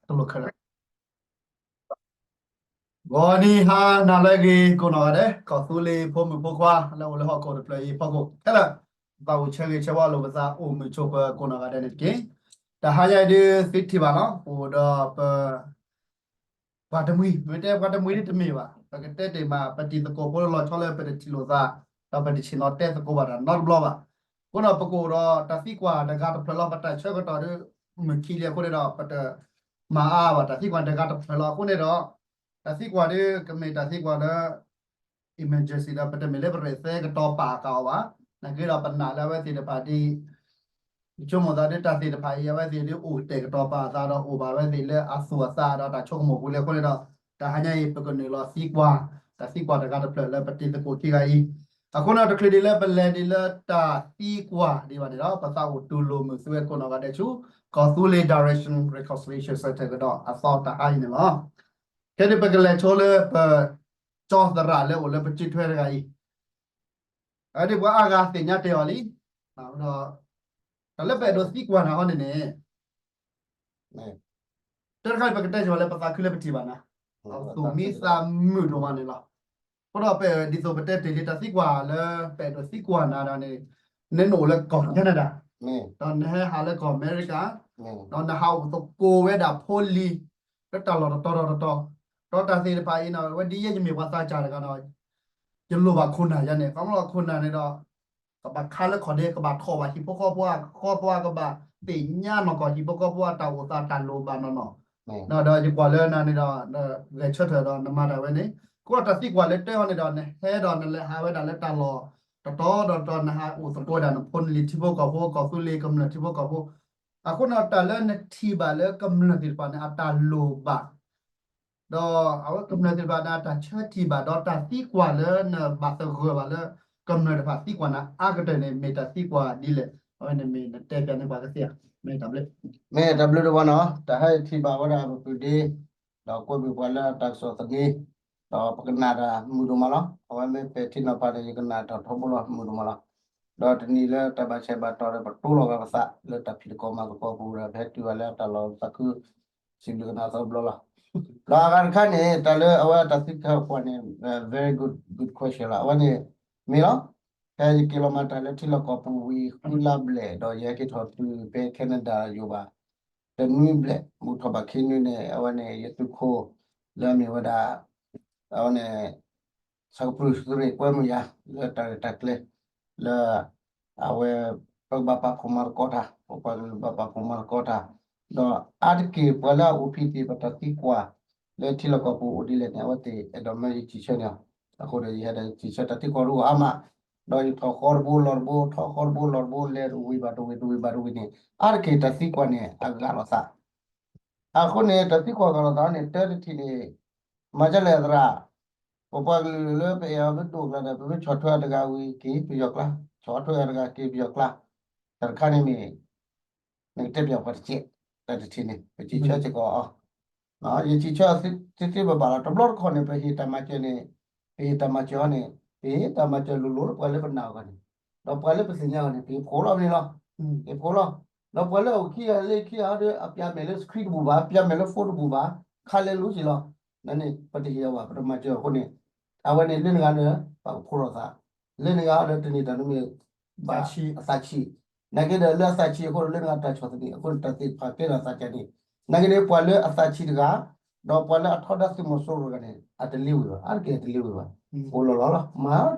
တလိၣ်ခဲလၢာ် ဂီၤနံၤဟါနၤလၢအဂ့ၤ ကိးနီၢ်ဂၤဒဲး ကီၢ်သူလ့ၤဖိမုၣ်ဖိခွါ လၢအိၣ်လၢဟီၣ်ခိၣ်တဖျၢၣ်အံၤအဖီခိၣ်ခဲလၢာ်, ပသးအိၣ်ဆၢဂ့ၤဆၢဝါလိာ်ပသး အိၣ်မုာ်ဆိးပၢၤကိးနီၢ်ဂၤဒဲးန့ၣ်တက့ၢ်. တဟါညါအံၤဒုးသုထံၣ်ဘၣ်လီၤ ပအိၣ်ဒီးပ ပှၤတမှံၤ, မ့ၢ်တဲပှၤတမှံၤဒ်တမ့ၢ်ဘၣ်, ပကတဲတ့ၢ်မး ပတံၤသကိးဖိလီၤဆီလၢပတထံၣ်လိာ်သး, ဒီးပတဆ့ၣ်နီၤတဲသကိးဘၣ်တၢ်နီတဘျီဘၣ်. အဃိဒီးပကအိၣ်ဒီးတၢ်သံကွၢ်တဂၤတဖျၢၣ်လီၤ. ပတၢ်ဆၢကတီၢ်ဒုး မုၢ်ခံလံအဃိန့ၣ်ဒီး ပတမၤအါဘၣ် တၢ်သံကွၢ်တဂၤတဖျၢၣ်လီၤ. အဃိန့ၣ်ဒီး တၢ်သံကွၢ်ဒုး ကမ့ၢ်တၢ်သံကွၢ်လၢ emergency ဒီး ပတမ့ၢ်လၢပရဲၣ်သဲကတီၤပာ်ဃာ်အီၤဘၣ်. နာ်က့ဒီးပနာ်လၢအဝဲသ့ၣ်တဖၣ်ဒ် ယဆိကမိၣ်သးဒ်တၢ်သ့ၣ်တဖၣ်အံၤ အဝဲသ့ၣ်ဒ်အိၣ်တဲာ်ကတီၤပာ်အသးဒီး အိၣ်ဘၣ်ဝဲသ့ၣ်လၢအသူၣ်အသးဒီးတၢ်ဆိကမိၣ်ပူၤလံအဃိန့ၣ်ဒီး တဟါညါအံၤ ပကနုာ်လီၤသံကွၢ် တၢ်သံကွၢ်တဂၤတဖျၢၣ်လၢပတံၤသကိးခံဂၤအံၤ. အဃိန့ၣ် တချုးဒ်လၢပလဲၤဒ်လၢတၢ်သံကွၢ်ဒံးဘၣ်န့ၣ်ဒီး ပသးအိၣ်တူၢ်လိာ်မုာ်သုဝဲကိးနီၢ်ဂၤဒဲးဆူ ကီၢ်သူလ့ၤ Direction Reconciliation Center ကဒီးအသီတဟါအံၤန့ၣ်လီၤ. ခဲဒ်ပကလဲၤဆိလၢပ ကၠီသရၣ်လၢအိၣ်လၢပစုထွဲတဂၤအံၤ အဒ်ပှၤအါဂၤသ့ၣ်ညါတဲအီၤလံ. ဒီး တၢ်လၢပအဲၣ်ဒိးသံကွၢ်နၤဟီန့ၣ်န့ၣ် တၢ်တခါန့ၣ် ပကတဲကီးလၢပသးခုလၢပထံၣ်ဘၣ်နၤ သူၣ်မံသးမုာ်ဒိၣ်မးန့ၣ်လီၤ. အဃိဒီးပဒ်သိးပတဲတ့ၢ်လံ တၢ်သံကွၢ်လၢပအဲၣ်ဒိးသံကွၢ်နၤဒီးန့ၣ် နနအိၣ်လၢကီၢ် Canada ဒီးနဟဲဟးလၢကီၢ်အမဲရကၤ ဒီးနဟးအိၣ်သကိးဝဲဒၣ်ဖိလံၤ လၢတၢ်လီၢ်တတီၤဒီးတတီၤ, ဒီးတၢ်သ့ၣ်တဖၣ်အံၤန့ၣ် ဝဲဒ်ယဲယမ့ၢ်ပှၤသးစၢ်တဂၤဒီး ယလိၣ်ဘၣ်ခိၣ်နၢ်ယၤန့ၣ် ခီဖျိလၢခိၣ်နၢ်န့ၣ်ဒီး ကဘၣ်ခးလၢခီၣ်ဒ့ ကဘၣ်ထီၣ်ဘၣ်ဟံၣ်ဖိဃီဖိအဃီ ပှၤကဘၣ်သ့ၣ်ညါနီၢ်ကီၢ်ဟံၣ်ဖိဃီဖိအတၢ်အိၣ်သးတၢ်လိၣ်ဘၣ်နီၢ်နီၢ်, ဒီးယကွၢ်လၢနၤန့ၣ်ဒီး ဂဲၤဆၢထၢၣ်ဒီးနမၤတၢ်ဝဲန့ၣ် ကီတၢ်သံကွၢ်လၢတၢ်ဟီန့ၣ်ဒီး နဟဲဒီးနလဲၤဟးဝဲဒၣ်လၢတၢ်လီၢ်တတီၤဒီးတတီၤ နဟးအိၣ်သကိးဝဲဒၣ်နဖိနလံၤထံဖိကီၢ်ဖိ ကီၢ်သူလ့ၤကမျၢၢ်ထံဖိကီၢ်ဖိ အဃိန့ၣ်တၢ်လၢနထံၣ်ဘၣ်လၢကမျၢၢ်သ့ၣ်တဖၣ်န့ၣ် အတၢ်လိၣ်ဘၣ် ဒီးအဝဲကမျၢၢ်သ့ၣ်တဖၣ်န့ၣ် အတၢ်ဆၢထံၣ်ဘၣ် ဒီးတၢ်သံကွၢ်လၢနဘၣ်သဂၢၢ်ဘၣ်လၢ ကမျၢၢ်တဖၣ်သံကွၢ်နၤအါကတၢၢ်န့ၣ် မ့ၢ်တၢ်သံကွၢ်ဒ်လဲၣ်. အဝဲန့ၣ်မ့ၢ်နတဲပၠးန့ၢ်ပှၤကသ့ဧါ. မ့ၢ်တၢ်ဘျုး မ့ၢ်တၢ်ဘျုးဒိၣ်မးနီၤ တၢ်ဟဲထံၣ်ဘၣ်ဝဲဒၣ်ပပုၢ်ဒ့ ဒီးကွဲမုာ်ပှၤလၢတၢ်ကစီၣ်သန့ ဒီးပကနၣ်တၢ်မုာ်ဒိၣ်မးလီၤ. အဝဲမ့ၢ်ပဲာ်ထံနီၤဖးဒီး ယကနၣ်တၢ်ထီဘိလီၤ မုာ်ဒိၣ်မးလီၤ. ဒီးတနံၤလၢတၢ်ဘၣ်ဆဲးဘၣ်တီၢ်ဒီး ပတိလီၤဝဲပသးလၢတၢ်ဖံးသကိးမၤသကိးပူၤဒီး ပဟဲတုၤဝဲလၢတၢ်လီၢ်သးခု စံးဘျုးကနၣ်သီဘျီလီၤ. ဒီးအဂၤတခါန့ၣ် တၢ်လၢအဝဲတၢ်သံကွၢ်န့ၣ် very good, good question လီၤ. အဝဲန့ၣ် မ့ၢ်လီၤ. ဖဲယက့ၤလီၤမၤတၢ်လၢထံလီၢ်ကီၢ်ပူၤဝံၤ ဃုလါဘျဲၣ် ဒီးယဟဲက့ၤထီၣ်တုၤဖဲ Canada ယိာ်ဘၣ် တနွံဘျဲၣ် မုၢ်ထီၣ်ဘၣ်ခံနွံန့ၣ် အဝဲန့ၣ် ယသုးခိၣ် လၢအမ့ၢ်ဝဲဒၣ် အဝဲန့ၣ် ဆၣ်ကပျုၢ်သုးရ့ၣ်ကွဲမုာ်ယၤ လၢတၢ်ရဲၣ်တၢ်ကျဲၤ လၢ အဝဲ ပကဘၣ်ပာ်ဖှိၣ်မၤသကိးတၢ်, ပပှၤကလုာ်ဘၣ်ပာ်ဖှိၣ်မၤသကိးတၢ်, ဒီးအါတက့ၢ်ပှၤလၢအအိၣ်ဖဲသ့ၣ် ပတၢ်သံကွၢ် လၢထံလီၢ်ကီၢ်ပူၤအိၣ်ဒ်လဲၣ်န့ၣ် အဝဲသ့ၣ်အဲၣ်ဒိးမၢယစံးဆၢန့ၣ်လီၤ. အဃိဒီးယဟဲဒီးယစံးဆၢတၢ်သံကွၢ်ရူအါမး, ဒီးယထီၣ်ဃီတဘိလီၢ်တဘိ ထီၣ်ဃီတဘိလီၢ်တဘိလဲၤတဝံၤဘၣ်တဝံၤ တဝံၤဘၣ်တဝံၤန့ၣ် အါတက့ၢ်တၢ်သံကွၢ်န့ၣ် အဂၤလိာ်သး အဃိန့ၣ် တၢ်သံကွၢ်ဂၤလိာ်သးန့ၣ် တၢ်တထံၣ်န့ၣ် မၤဒ်လဲၣ်သရၣ်, ပပှၤကလုာ်လၢပအဲၣ်အီၤပဒိၣ်ကျါဒီး ပမ့ၢ်ဆီၣ်ထွဲအီၤတဂၤဝံၤက့ၤပယီၤကျါ, ဆီၣ်ထွဲအီၤတဂၤက့ၤပယီၤကျါ, တၢ်တခါန့ၣ်မ့ၢ် နကတဲပၠးပှၤတကဲး, တၢ်တထံၣ်န့ၣ် ပစံးဆၢစ့ၢ်ကီးအီၤ ယစံးဆၢသ့သ့ဘၣ်ဘၣ်လီၤ. တဘျီတခီၣ်န့ၣ် ပဟ့ၣ်တၢ်မၤစၢၤန့ၣ်, ပဟ့ၣ်တၢ်မၤစၢၤအီၤန့ၣ် ပဟ့ၣ်တၢ်မၤစၢၤလိၤလိၤလၢပှၤလၢပနာ်အီၤဂၤန့ၣ်, ဒီးပှၤလၢပသ့ၣ်ညါအီၤန့ၣ် ပဟ့ၣ်ဖှိၣ်လီၤန့ၣ်လီၤ. ဟ့ၣ်ဖှိၣ်လီၤ. ဒီးပှၤလၢအအိၣ်ခံဂၤလၢခံဂၤဒီး အပျးမဲာ်လၢ screen တဘူၣ်ဘၣ်, ပျးမဲာ်လၢ phone တဘူၣ်ဘၣ်, ခါလဲၤလိၤက့ၤလီၤ. နန့ၣ် ပတဟ့ၣ်အီၤဘၣ်, ပတမၤစၢၤအီၤအဃိန့ၣ်, အဝဲန့ၣ်လၢနဂၤဒီး ပကဖှိၣ်ထီၣ်သး, လၢနဂၤဒီးတနံၤတၢ်နမ့ၢ် ဘၣ်အသးဆံး, နာ်က့ဒီးလၢအသးဆံးအဃိဒီး လၢနဂၤတၢ်ဆီၣ်သနံးအဃိန့ၣ် တၢ်သ့ၣ်တဖၣ်ကဲထီၣ်သးကၢန့ၣ်, နာ်က့န့ၣ် ပှၤလၢအသးဆံးတဂၤ, ဒီးပှၤလၢအထီဒါသုးမီၤစိရိၤတဂၤန့ၣ် အတလ့ဝံၤဘၣ်, အါတက့ၢ်အတလ့ဝံၤဘၣ်, အိၣ်လီၤလီၤလီၤ, မၤ ပှၤလ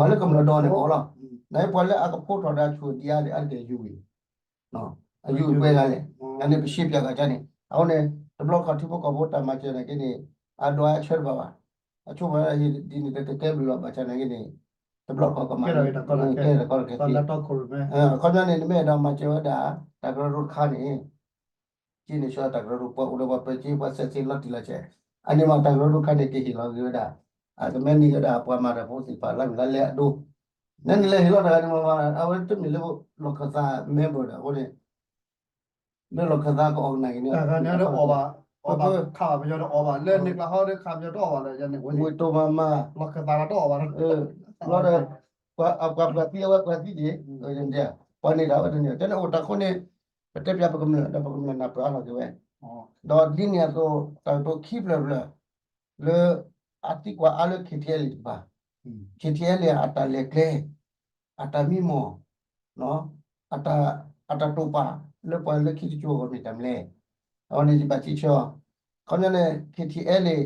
ၢကမျၢၢ်ဒိးန့ၣ်ကီးလီၤ. နာ်က့ပှၤလၢအကဖှိၣ်ထီၣ်ဒီးအဆူၣ်ဒံးအါဒံး အါတက့ၢ်အယုၢ်ဝံၤ, အယုၢ်ပှဲၤဂၤလဲၣ်, အန့ၣ်ပရှဲပၠးဂၤကၢန့ၣ်, အဃိန့ၣ် တဘျီခီၣ်ထံဖိကီၢ်ဖိတၢ်မၤစၢၤနာ်က့န့ၣ် အဒိးအဆၢတဘၣ်ဘၣ်, အဆိကမိၣ်ဒ်န့ၣ် တကဲဘျုးလီၤဘၣ်ဆၣ်နာ်က့န့ၣ်, တဘျီခီၣ်ကမၤ ကဲထီၣ်ကီလီၤကဲ, အခီပညီန့ၣ် နမ့ၢ်အဲၣ်ဒိးမၤစၢၤဝဲဒၣ် တၢ်ကရၢကရိတခါန့ၣ် က့န့ၣ်ဆှၢတၢ်ကရၢကရိပှၤအိၣ်ဒီးပှၤပၢၤက့ပှၤစဲးဆ့လီၤတံၢ်လီၤဆဲး, အန့ၣ်မ့ၢ်တၢ်ကရၢကရိတခါန့ၣ် ကဟ့ၣ်လီၤဂ့ၤဝဲဒၣ်, အကမ့ၢ်န့ၢ်ဝဲဒၣ်ပှၤမၤတၢ်ဖိသ့ၣ်တဖၣ်လၢမုၢ်လၢ်လဲၣ်အဒိ, နနလဲၤဟ့ၣ်လီၤတၢ်ဂၤန့ၣ်မ့ၢ် အဝဲတမ့ၢ်လၢလီၢ်ခၢၣ်သး member ဒီးအဃိန့ၣ် လၢလီၢ်ခၢၣ်သးကအီၣ်ကနၣ်က့ၤန့ၣ် တၢ်ဂၤန့ၣ်အီၣ်ဘၣ်, အီၣ်ဘၣ်ခးဘၣ်ပယီၤဒီးအီၣ်ဘၣ်, လၢန့ၣ်ကျါဟီဒီးခးပယီၤတအီၣ်ဘၣ်လၢယၤန့ၣ် ဝဲန့ၣ်မ့ၢ်တိၢ်မၤမၤ လီၢ်ခၢၣ်သးဒီးတအီၣ်ဘၣ်လီၤ, လီၤဒီး ပှၤပှၤသံအဝဲပှၤသံန့ၣ်, ပှၤန့ၣ်ဒီးအဝဲတန့ၢ် ကဲန့ၣ်အိၣ်တၢ်ဃိန့ၣ်, ပတဲပၠးပကမျၢၢ်ဒီးပကမျၢၢ်နၢ်ပၢၢ်အါထီၣ်က့ၤဝဲ, ဒီးဒ်န့ၣ်အသိး တၢ်ကတိၤခံဖျၢၣ်ဖျၢၣ် လၢအသံကွၢ်အါလၢ K T L A တကပၤ, K T L A အတၢ်လဲၤကျဲ, အတၢ်မံမီၢ်, အတၢ်တိာ်ပာ်လၢပှၤလၢခံတကၠိအဂီၢ်မ့ၢ်တၢ်မနုၤလဲၣ်. အဝဲန့ၣ်ယဘၣ်စံးဆၢအီၤ, ခီပညီန့ၣ် K T L A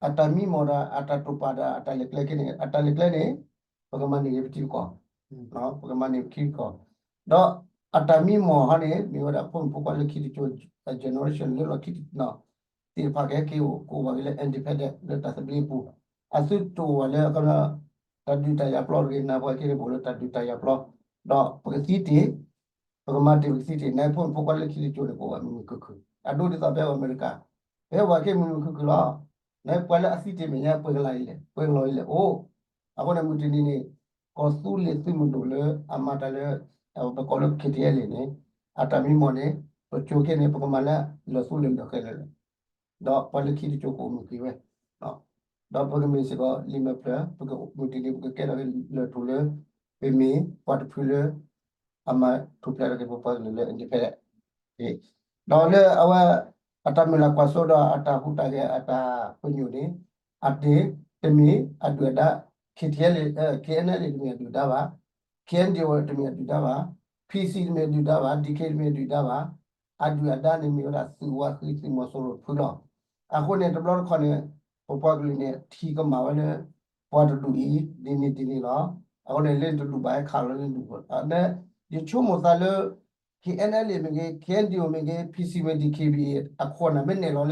အတၢ်မံမီၢ်ဒီး အတၢ်တိာ်ပာ်ဒီး အတၢ်လဲၤကျဲက့န့ၣ် အတၢ်လဲၤကျဲန့ၣ် ပကမၤန့ၢ်ဂ့ၤပထံပကီၢ်, ပကမၤန့ၢ်ပထံပကီၢ်, ဒီးအတၢ်မံမီၢ်ဟီန့ၣ် မ့ၢ်ဝဲဒၣ်ဖိမုၣ်ဖိခွါလၢခံတကၠိ generation လၢလီၢ်ခံ သ့ၣ်တဖၣ်ကဟဲက့ၤအိၣ်ကအိၣ်ဘၣ်က့ၤလၢ independent လၢတၢ်သဘျ့အပူၤ, အသုတအိၣ်ဘၣ်လၢ တၢ်ဒုးတၢ်ယၤပျီတဂ့ၤ နၢ်ပှၤက့န့ၣ် ပအိၣ်လၢတၢ်ဒုးတၢ်ယၤပျီ, ဒီးပကသံတ့ၢ်, ပကမၤတ့ၢ်ပကသံတ့ၢ် နဖိမုၣ်ဖိခွါလၢခံတကၠိန့ၣ် ကအိၣ်ဘၣ်မုာ်မုာ်ခုၣ်ခုၣ်, အဒိဒ်သိးပဟဲအိၣ်အမဲရကၤ, ပဟဲအိၣ်ဘၣ်က့ၤမုာ်မုာ်ခုၣ်ခုၣ်လီၤ. နပှၤလၢအသံတ့ၢ်မဲာ်ညါ ပှဲၤကလီၤအံၤလဲၣ်, ပှဲၤကလီၤအံၤလဲၣ်အိၣ်, အဃိန့ၣ်မုၢ်တနံၤန့ၣ် ကီၢ်သူလ့ၤသုးမုၢ်ဒိၣ်လၢအမၤတၢ်လၢ ပကိးလၢ K T L A န့ၣ် အတၢ်မံမီၢ်န့ၣ် ပကၠိက့န့ၣ် ပကမၤလၢလၢၢ်သူလ့ၤဒီးဃဲလၢာ်လၢာ်, ဒီးပှၤလၢခံတကၠိကအိၣ်မုာ်က့ၤဝဲ, ဒီးပကမ့ၢ်စ့ၢ်ကီးလံာ်မဲာ်ဖျၢၣ် ပကမုၢ်တနံၤ ပကကဲထီၣ်က့ၤလၢၢ်ထူၣ်လၢ ပမ့ၢ်ပှၤတဖုလၢ အမၤထူၣ်ဖျဲးထီၣ်က့ၤပပှၤကလုာ်လၢ independent ဒီးလၢအဝဲ အတၢ်မုၢ်လၢ်ကွၢ်စိဒီးအတၢ်ဟူးတၢ်ဂဲၤအတၢ်ပညိၣ်န့ၣ် အတ့ၢ်တမ့ၢ်အဒုၣ်အဒါ K T L A, K N L A တမ့ၢ်အဒုၣ်အဒါဘၣ်, K N D O တမ့ၢ်အဒုၣ်အဒါဘၣ်, P C တမ့ၢ်အဒုၣ်အဒါဘၣ်, D K တမ့ၢ်အဒုၣ်အဒါဘၣ်, အဒုၣ်အဒါန့ၣ်မ့ၢ်ဝဲဒၣ်သုးဝါဃံသုးမီၤစိရိၤတဖုလီၤ. အဃိန့ၣ် တဘျီတခီၣ်န့ၣ် ပပှၤကလုာ်န့ၣ် ထံၣ်ကမၣ်ဝဲလၢ ပှၤတဒူၣ်အံၤ ဒ်န့ၣ်ဒ်န့ၣ်လီၤ. အဃိန့ၣ် လၢနတဒူၣ်ဘၣ် ဟဲခးလီၤလၢနဒူၣ်, ယဆိကမိၣ်သးလၢ K N L A မ့ၢ်ဂ့ၤ, K N D O မ့ၢ်ဂ့ၤ, P C မ့ၢ်ဂ့ၤ, D K B A အခိၣ်နၢ်မ့ၢ်နဲၣ်လီၤလၢ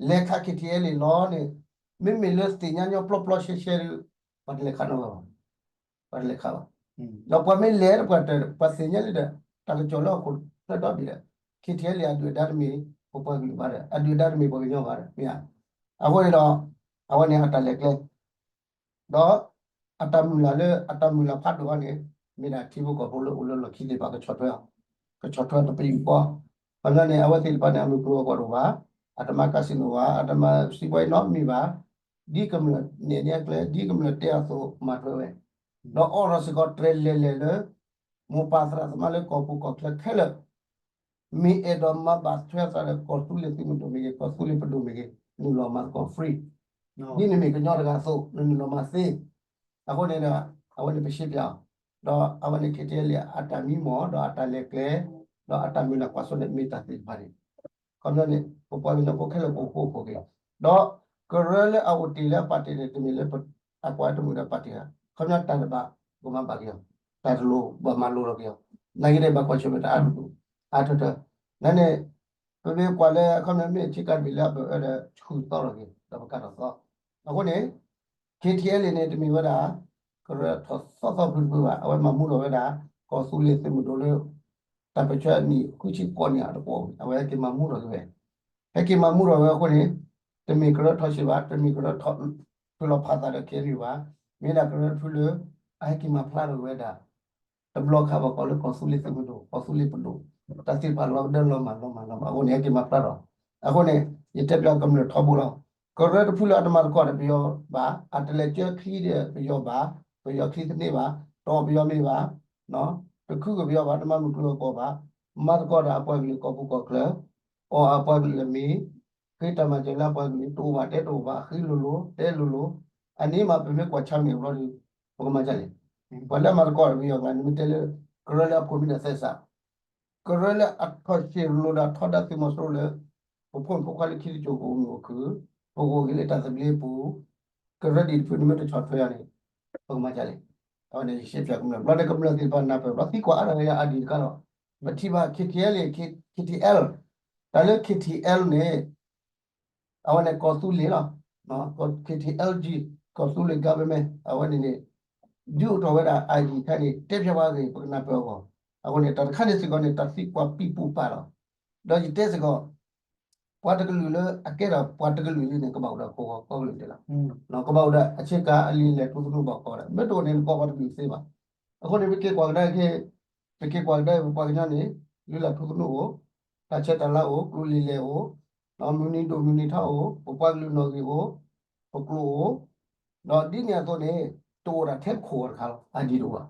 လဲၤခး K T L A လီၤန့ၣ်, မ့မ့ၢ်လၢသ့ၣ်ညါညီပျီပျီရှဲရှဲဒီး ပှၤတလဲၤခးနီတဂၤဘၣ်, ပှၤတလဲၤခးဘၣ်. ဒီးပှၤမ့ၢ်လဲၤဒီး ပှၤတ, ပှၤသ့ၣ်ညါလံဒီး တၢ်ကစီၣ်လၢဟီၣ်ခိၣ်ချၢဒီဘ့ၣ်ဒီး K T L A အဒုၣ်အဒါတမ့ၢ် ပပှၤကလုာ်ဘၣ်ဒီး အဒုၣ်အဒါတမ့ၢ်ပှၤကညီဘၣ်ဒီး မ့ၢ်ဧါ. အဃိန့ၣ်ဒီး အဝဲန့ၣ်အတၢ်လဲၤကျဲ ဒီးအတၢ်မုၢ်လၢ်လၢ အတၢ်မုၢ်လၢ်ဖးဒိၣ်အံၤန့ၣ် မ့ၢ်ဒၣ်ထံဖိကီၢ်ဖိလၢအိၣ်လၢလီၢ်ခံသ့ၣ်တဖၣ် ကဆီၣ်ထွဲအီၤ, ကဆီၣ်ထွဲတပယူာ်ဃီ. ခီပညီန့ၣ် အဝဲသ့ၣ်တဖၣ်န့ၣ် အမုၢ်ကျိၤဝဲၤကွာ်တအိၣ်ဘၣ်, အတမၤကါစံနိဘၣ်, အတမၤစံးဘီအံနီတမံၤဘၣ်, ဒ်ကမျၢၢ်နဲၣ်န့ၢ်အကျဲ ဒ်ကမျၢၢ်တဲအသိးမၤထွဲဝဲ, ဒီးအိးထီၣ်စ့ၢ်ကီးတြဲၤလဲၤလဲၤလၢ မိၢ်ပၢ်သရၣ်သမါလၢကီၢ်ပူၤကီၢ်ချၢခဲလၢာ် မ့ၢ်အဲၣ်ဒိးမၤဘၣ်ထွဲအသးဒီး ကီၢ်သူလ့ၤသုးမုၢ်ဒိၣ်မ့ၢ်ဂ့ၤ, ကီၢ်သူလ့ၤပဒိၣ်မ့ၢ်ဂ့ၤ, နုာ်လီၤမၤသကိး free, ဒ်နမ့ၢ်ကညီတဂၤအသိး နနုာ်လီၤမၤသ့. အဃိန့ၣ်ဒီး အဝဲန့ၣ်ပရှင်းပြအီၤ, ဒီးအဝဲန့ၣ် K T L A အတၢ်မံမီၢ် ဒီးအတၢ်လဲၤကျဲ ဒီးအတၢ်မုၢ်လၢ်ကွၢ်စိန့ၣ် မ့ၢ်တၢ်သ့ၣ်တဖၣ်န့ၣ် ခီပညီန့ၣ် ပပှၤကညီဖိခဲလၢာ်ကအိၣ်ဃူအိၣ်ဖိးက့ၤ, ဒီးကရၢလၢအအိၣ်တ့ၢ်လၢအပာ်တ့ၢ်န့ၣ် တမ့ၢ်လၢအကွၢ်တမုာ်ဒီးပာ်တ့ၢ်ဧါ, ခီပညီတၢ်တဘၣ် ပကမၤဘၣ်က့ၤအီၤ, တၢ်တလိၣ်ဘၣ်မၤလိလီၤက့ၤအီၤ, နာ်က့ဒီးဘၣ်ကွၢ်ဆၢၣ်မဲာ်တၢ်အါတက့ၢ်, အါထၢထၢ, နာ်န့ၣ် ပမ့ၢ်ကွၢ်လၢ ခီပညီမ့ၢ်ထံကါတဘ့ၣ်လၢအဘၢၣ်အၢဒီး ဆူၣ်သီလီၤက့ၤ ဒီးပကးထီၣ်သီ, အဃိန့ၣ် K T L A န့ၣ် တမ့ၢ်ဝဲဒၣ် ကရၢထီၣ်သီသီဖုတဖုဘၣ်, အဝဲမၤမူထီၣ်ဝဲဒၣ် ကီၢ်သူလ့ၤသုးမုၢ်ဒိၣ်လၢ တၢ်ပၢၢ်ဆၢအနံၣ်ဃုဆံဃိးနံၣ်အတကွီၣ်, အဝဲဟဲက့ၤမၤမူထီၣ်က့ၤဝဲ, ဟဲက့ၤမၤမူထီၣ်ဝဲအဃိန့ၣ် တမ့ၢ်ကရၢထီၣ်ဆံးဘၣ်, တမ့ၢ်ကရၢထီၣ် ဖုလီၤဖးသးဒီး K N U ဘၣ်, မ့ၢ်ဒၣ်ကရၢတဖုလၢ အဟဲက့ၤမၤဖျါထီၣ်က့ၤဝဲဒၣ် တဘျီခါဘၣ်ကီးလၢကီၢ်သူလ့ၤသုးမုၢ်ဒိၣ်, ကီၢ်သူလ့ၤပဒိၣ်, တၢ်သ့ၣ်တဖၣ်လီၤကဒၢလီၤမၢ်လီၤမၢ်လီၤမၢ် အဃိန့ၣ်ဟဲက့ၤမၤဖျါထီၣ်, အဃိန့ၣ် ယတဲပျးကမျၢၢ်ထီဘိလီၤ, ကရၢတဖုလၢအတမၤသကိးဒီးပယီၤဘၣ်, အတလဲၤကၢချံဒီးပယီၤဘၣ်, ပယီၤချံသန့ဘၣ်, တီၢ်ပယီၤမ့ၢ်ဘၣ်, တခုကပယီၤဘၣ်, တမၤမုၢ်ကျိၤဝဲၤကွာ်ဘၣ်, မၤသကိးဒီးအပှၤကလုာ်ကီၢ်ပူၤကီၢ်ချၢ, အီၣ်အပှၤကလုာ်အမံၤ, ဃ့တၢ်မၤစၢၤလၢအပှၤကလုာ် တအိၣ်ဘၣ်တဲတအိၣ်ဘၣ်, ဃ့လိၤလိၤ, တဲလိၤလိၤ, အန့ၣ်မးပမ့ၢ်ကွၢ်ဆါမ့ၢ်ဘျီဒီး ပကမၤဒ်လဲၣ်, ပှၤလၢအမၤသကိးဒီးပယီၤကျါန့ၣ် မ့ၢ်တဲလၢ ကရၢလၢအဖိးမံဒီးသဲစး ကရၢလၢအထီၣ်ရှ့ရိၤဒီးထီဒါသုးမီၤစိရိၤလၢ ပဖိမုၣ်ဖိခွါလၢခံတကၠိၤကအိၣ်မုာ်အိၣ်ခုၣ်, ပကအိၣ်က့ၤလၢတၢ်သဘျ့အပူၤ, ကရၢဒ်တဖုန့ၣ်မ့ၢ်တဆီၣ်ထွဲအီၤန့ၣ်, ပကမၤဒ်လဲၣ်, အဝဲန့ၣ်ယရှဲပၠးကမျၢၢ်, ဘျီန့ၣ်ကမျၢၢ်သ့ၣ်တဖၣ်နၢ်ပၢၢ်ဘျီ သံကွၢ်အါထီၣ်က့ၤအါဒံးတခါလီၤ, ပထံၣ်ဘၣ် K T L န့ၣ် K-, K T L, တၢ်လၢ K T L န့ၣ် အဝဲန့ၣ်ကီၢ်သူလ့ၤလီၤ, K T L G, ကီၢ်သူလ့ၤ government အဝဲန့ၣ်န့ၣ် ဒုးအိၣ်ထီၣ်ဝဲဒၣ် ID တခါန့ၣ် တဲဖျါဝဲအဂ့ၢ် ပကနၢ်ပၢၢ်အဂီၢ်, အဃိန့ၣ် တၢ်တခါန့ၣ်စ့ၢ်ကီးန့ၣ် တၢ်သံကွၢ်ပံၣ်ပူၤပာ်လီၤ, ဒီးယတဲစ့ၢ်ကီး ပှၤတကလုာ်လၢအကဲထီၣ်ပှၤတကလုာ်လံန့ၣ် ကဘၣ်အိၣ်ဒီးခိၣ်ဂီၤကီကလုာ်ဒဲးလီၤ, ကဘၣ်အိၣ်ဒီးအဆ့ကၤအလံာ်လဲၢ်ထူသနူဘၣ်ကီးဒဲး, မ့ၢ်တအိၣ်န့ၣ် နကိးပှၤတကလုာ်သ့ဘၣ်, အဃိန့ၣ် ပက့ၤကွၢ်ကဒါက့ၤ ပက့ၤကွၢ်ကဒါက့ၤ ပပှၤကညီန့ၣ် လုၢ်လၢ်ထူသနူအိၣ်, တၢ်ဆဲးတၢ်လၤအိၣ်, ကျိၤလံာ်လဲၢ်အိၣ်, မုၢ်နံၤဒိၣ်မုၢ်နံၤထီအိၣ်, ပပှၤကလုာ်နီၣ်ဂံၢ်အိၣ်, ပကျိာ်အိၣ်, ဒီးဒ်န့ၣ်အသိးန့ၣ် တအိၣ်ဒၣ်ထဲပခိၣ်ဂီၤတခါလီၤ, ID တအိၣ်ဘၣ်,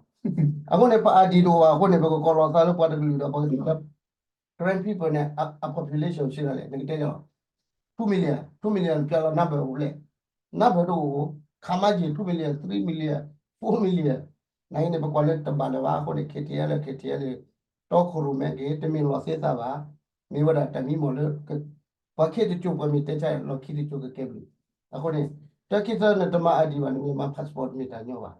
အဃိန့ၣ် ပIDတအိၣ်ဘၣ်အဃိန့ၣ် ပကကိးလီၤသးလၢပှၤတကလုာ်ဒီးပှၤကလုာ်လၢ Karen people န့ၣ် အ အ population ဆံးဒၣ်လဲၣ် နကတဲလီၤ two million, two million ပျဲလီၤ number အိၣ်လဲၣ်, number တအိၣ်, ခါမါယံၤ two million, three million, four million, နအံၤန့ၣ် ပကွၢ်လၢတဘၣ်လၢၤဘၣ် အဃိန့ၣ် KTLA KTLA တီခိၣ်ရိၣ်မဲက့ၤ တမ့ၢ်လီၤသ့သးဘၣ်, မ့ၢ်ဝဲဒၣ်တၢ်မံမီၢ်လၢ ပှၤခံတစိၤ ပှၤမ့ၢ်တဲဆါ လီၢ်ခံတစိၤကကဲဘျုး, အဃိန့ၣ် တၢ်ခံသၢန့ၣ် တမၤ ID ဘၣ် နမ့ၢ်မၤ passport တမ့ၢ်တၢ်ညီဘၣ်,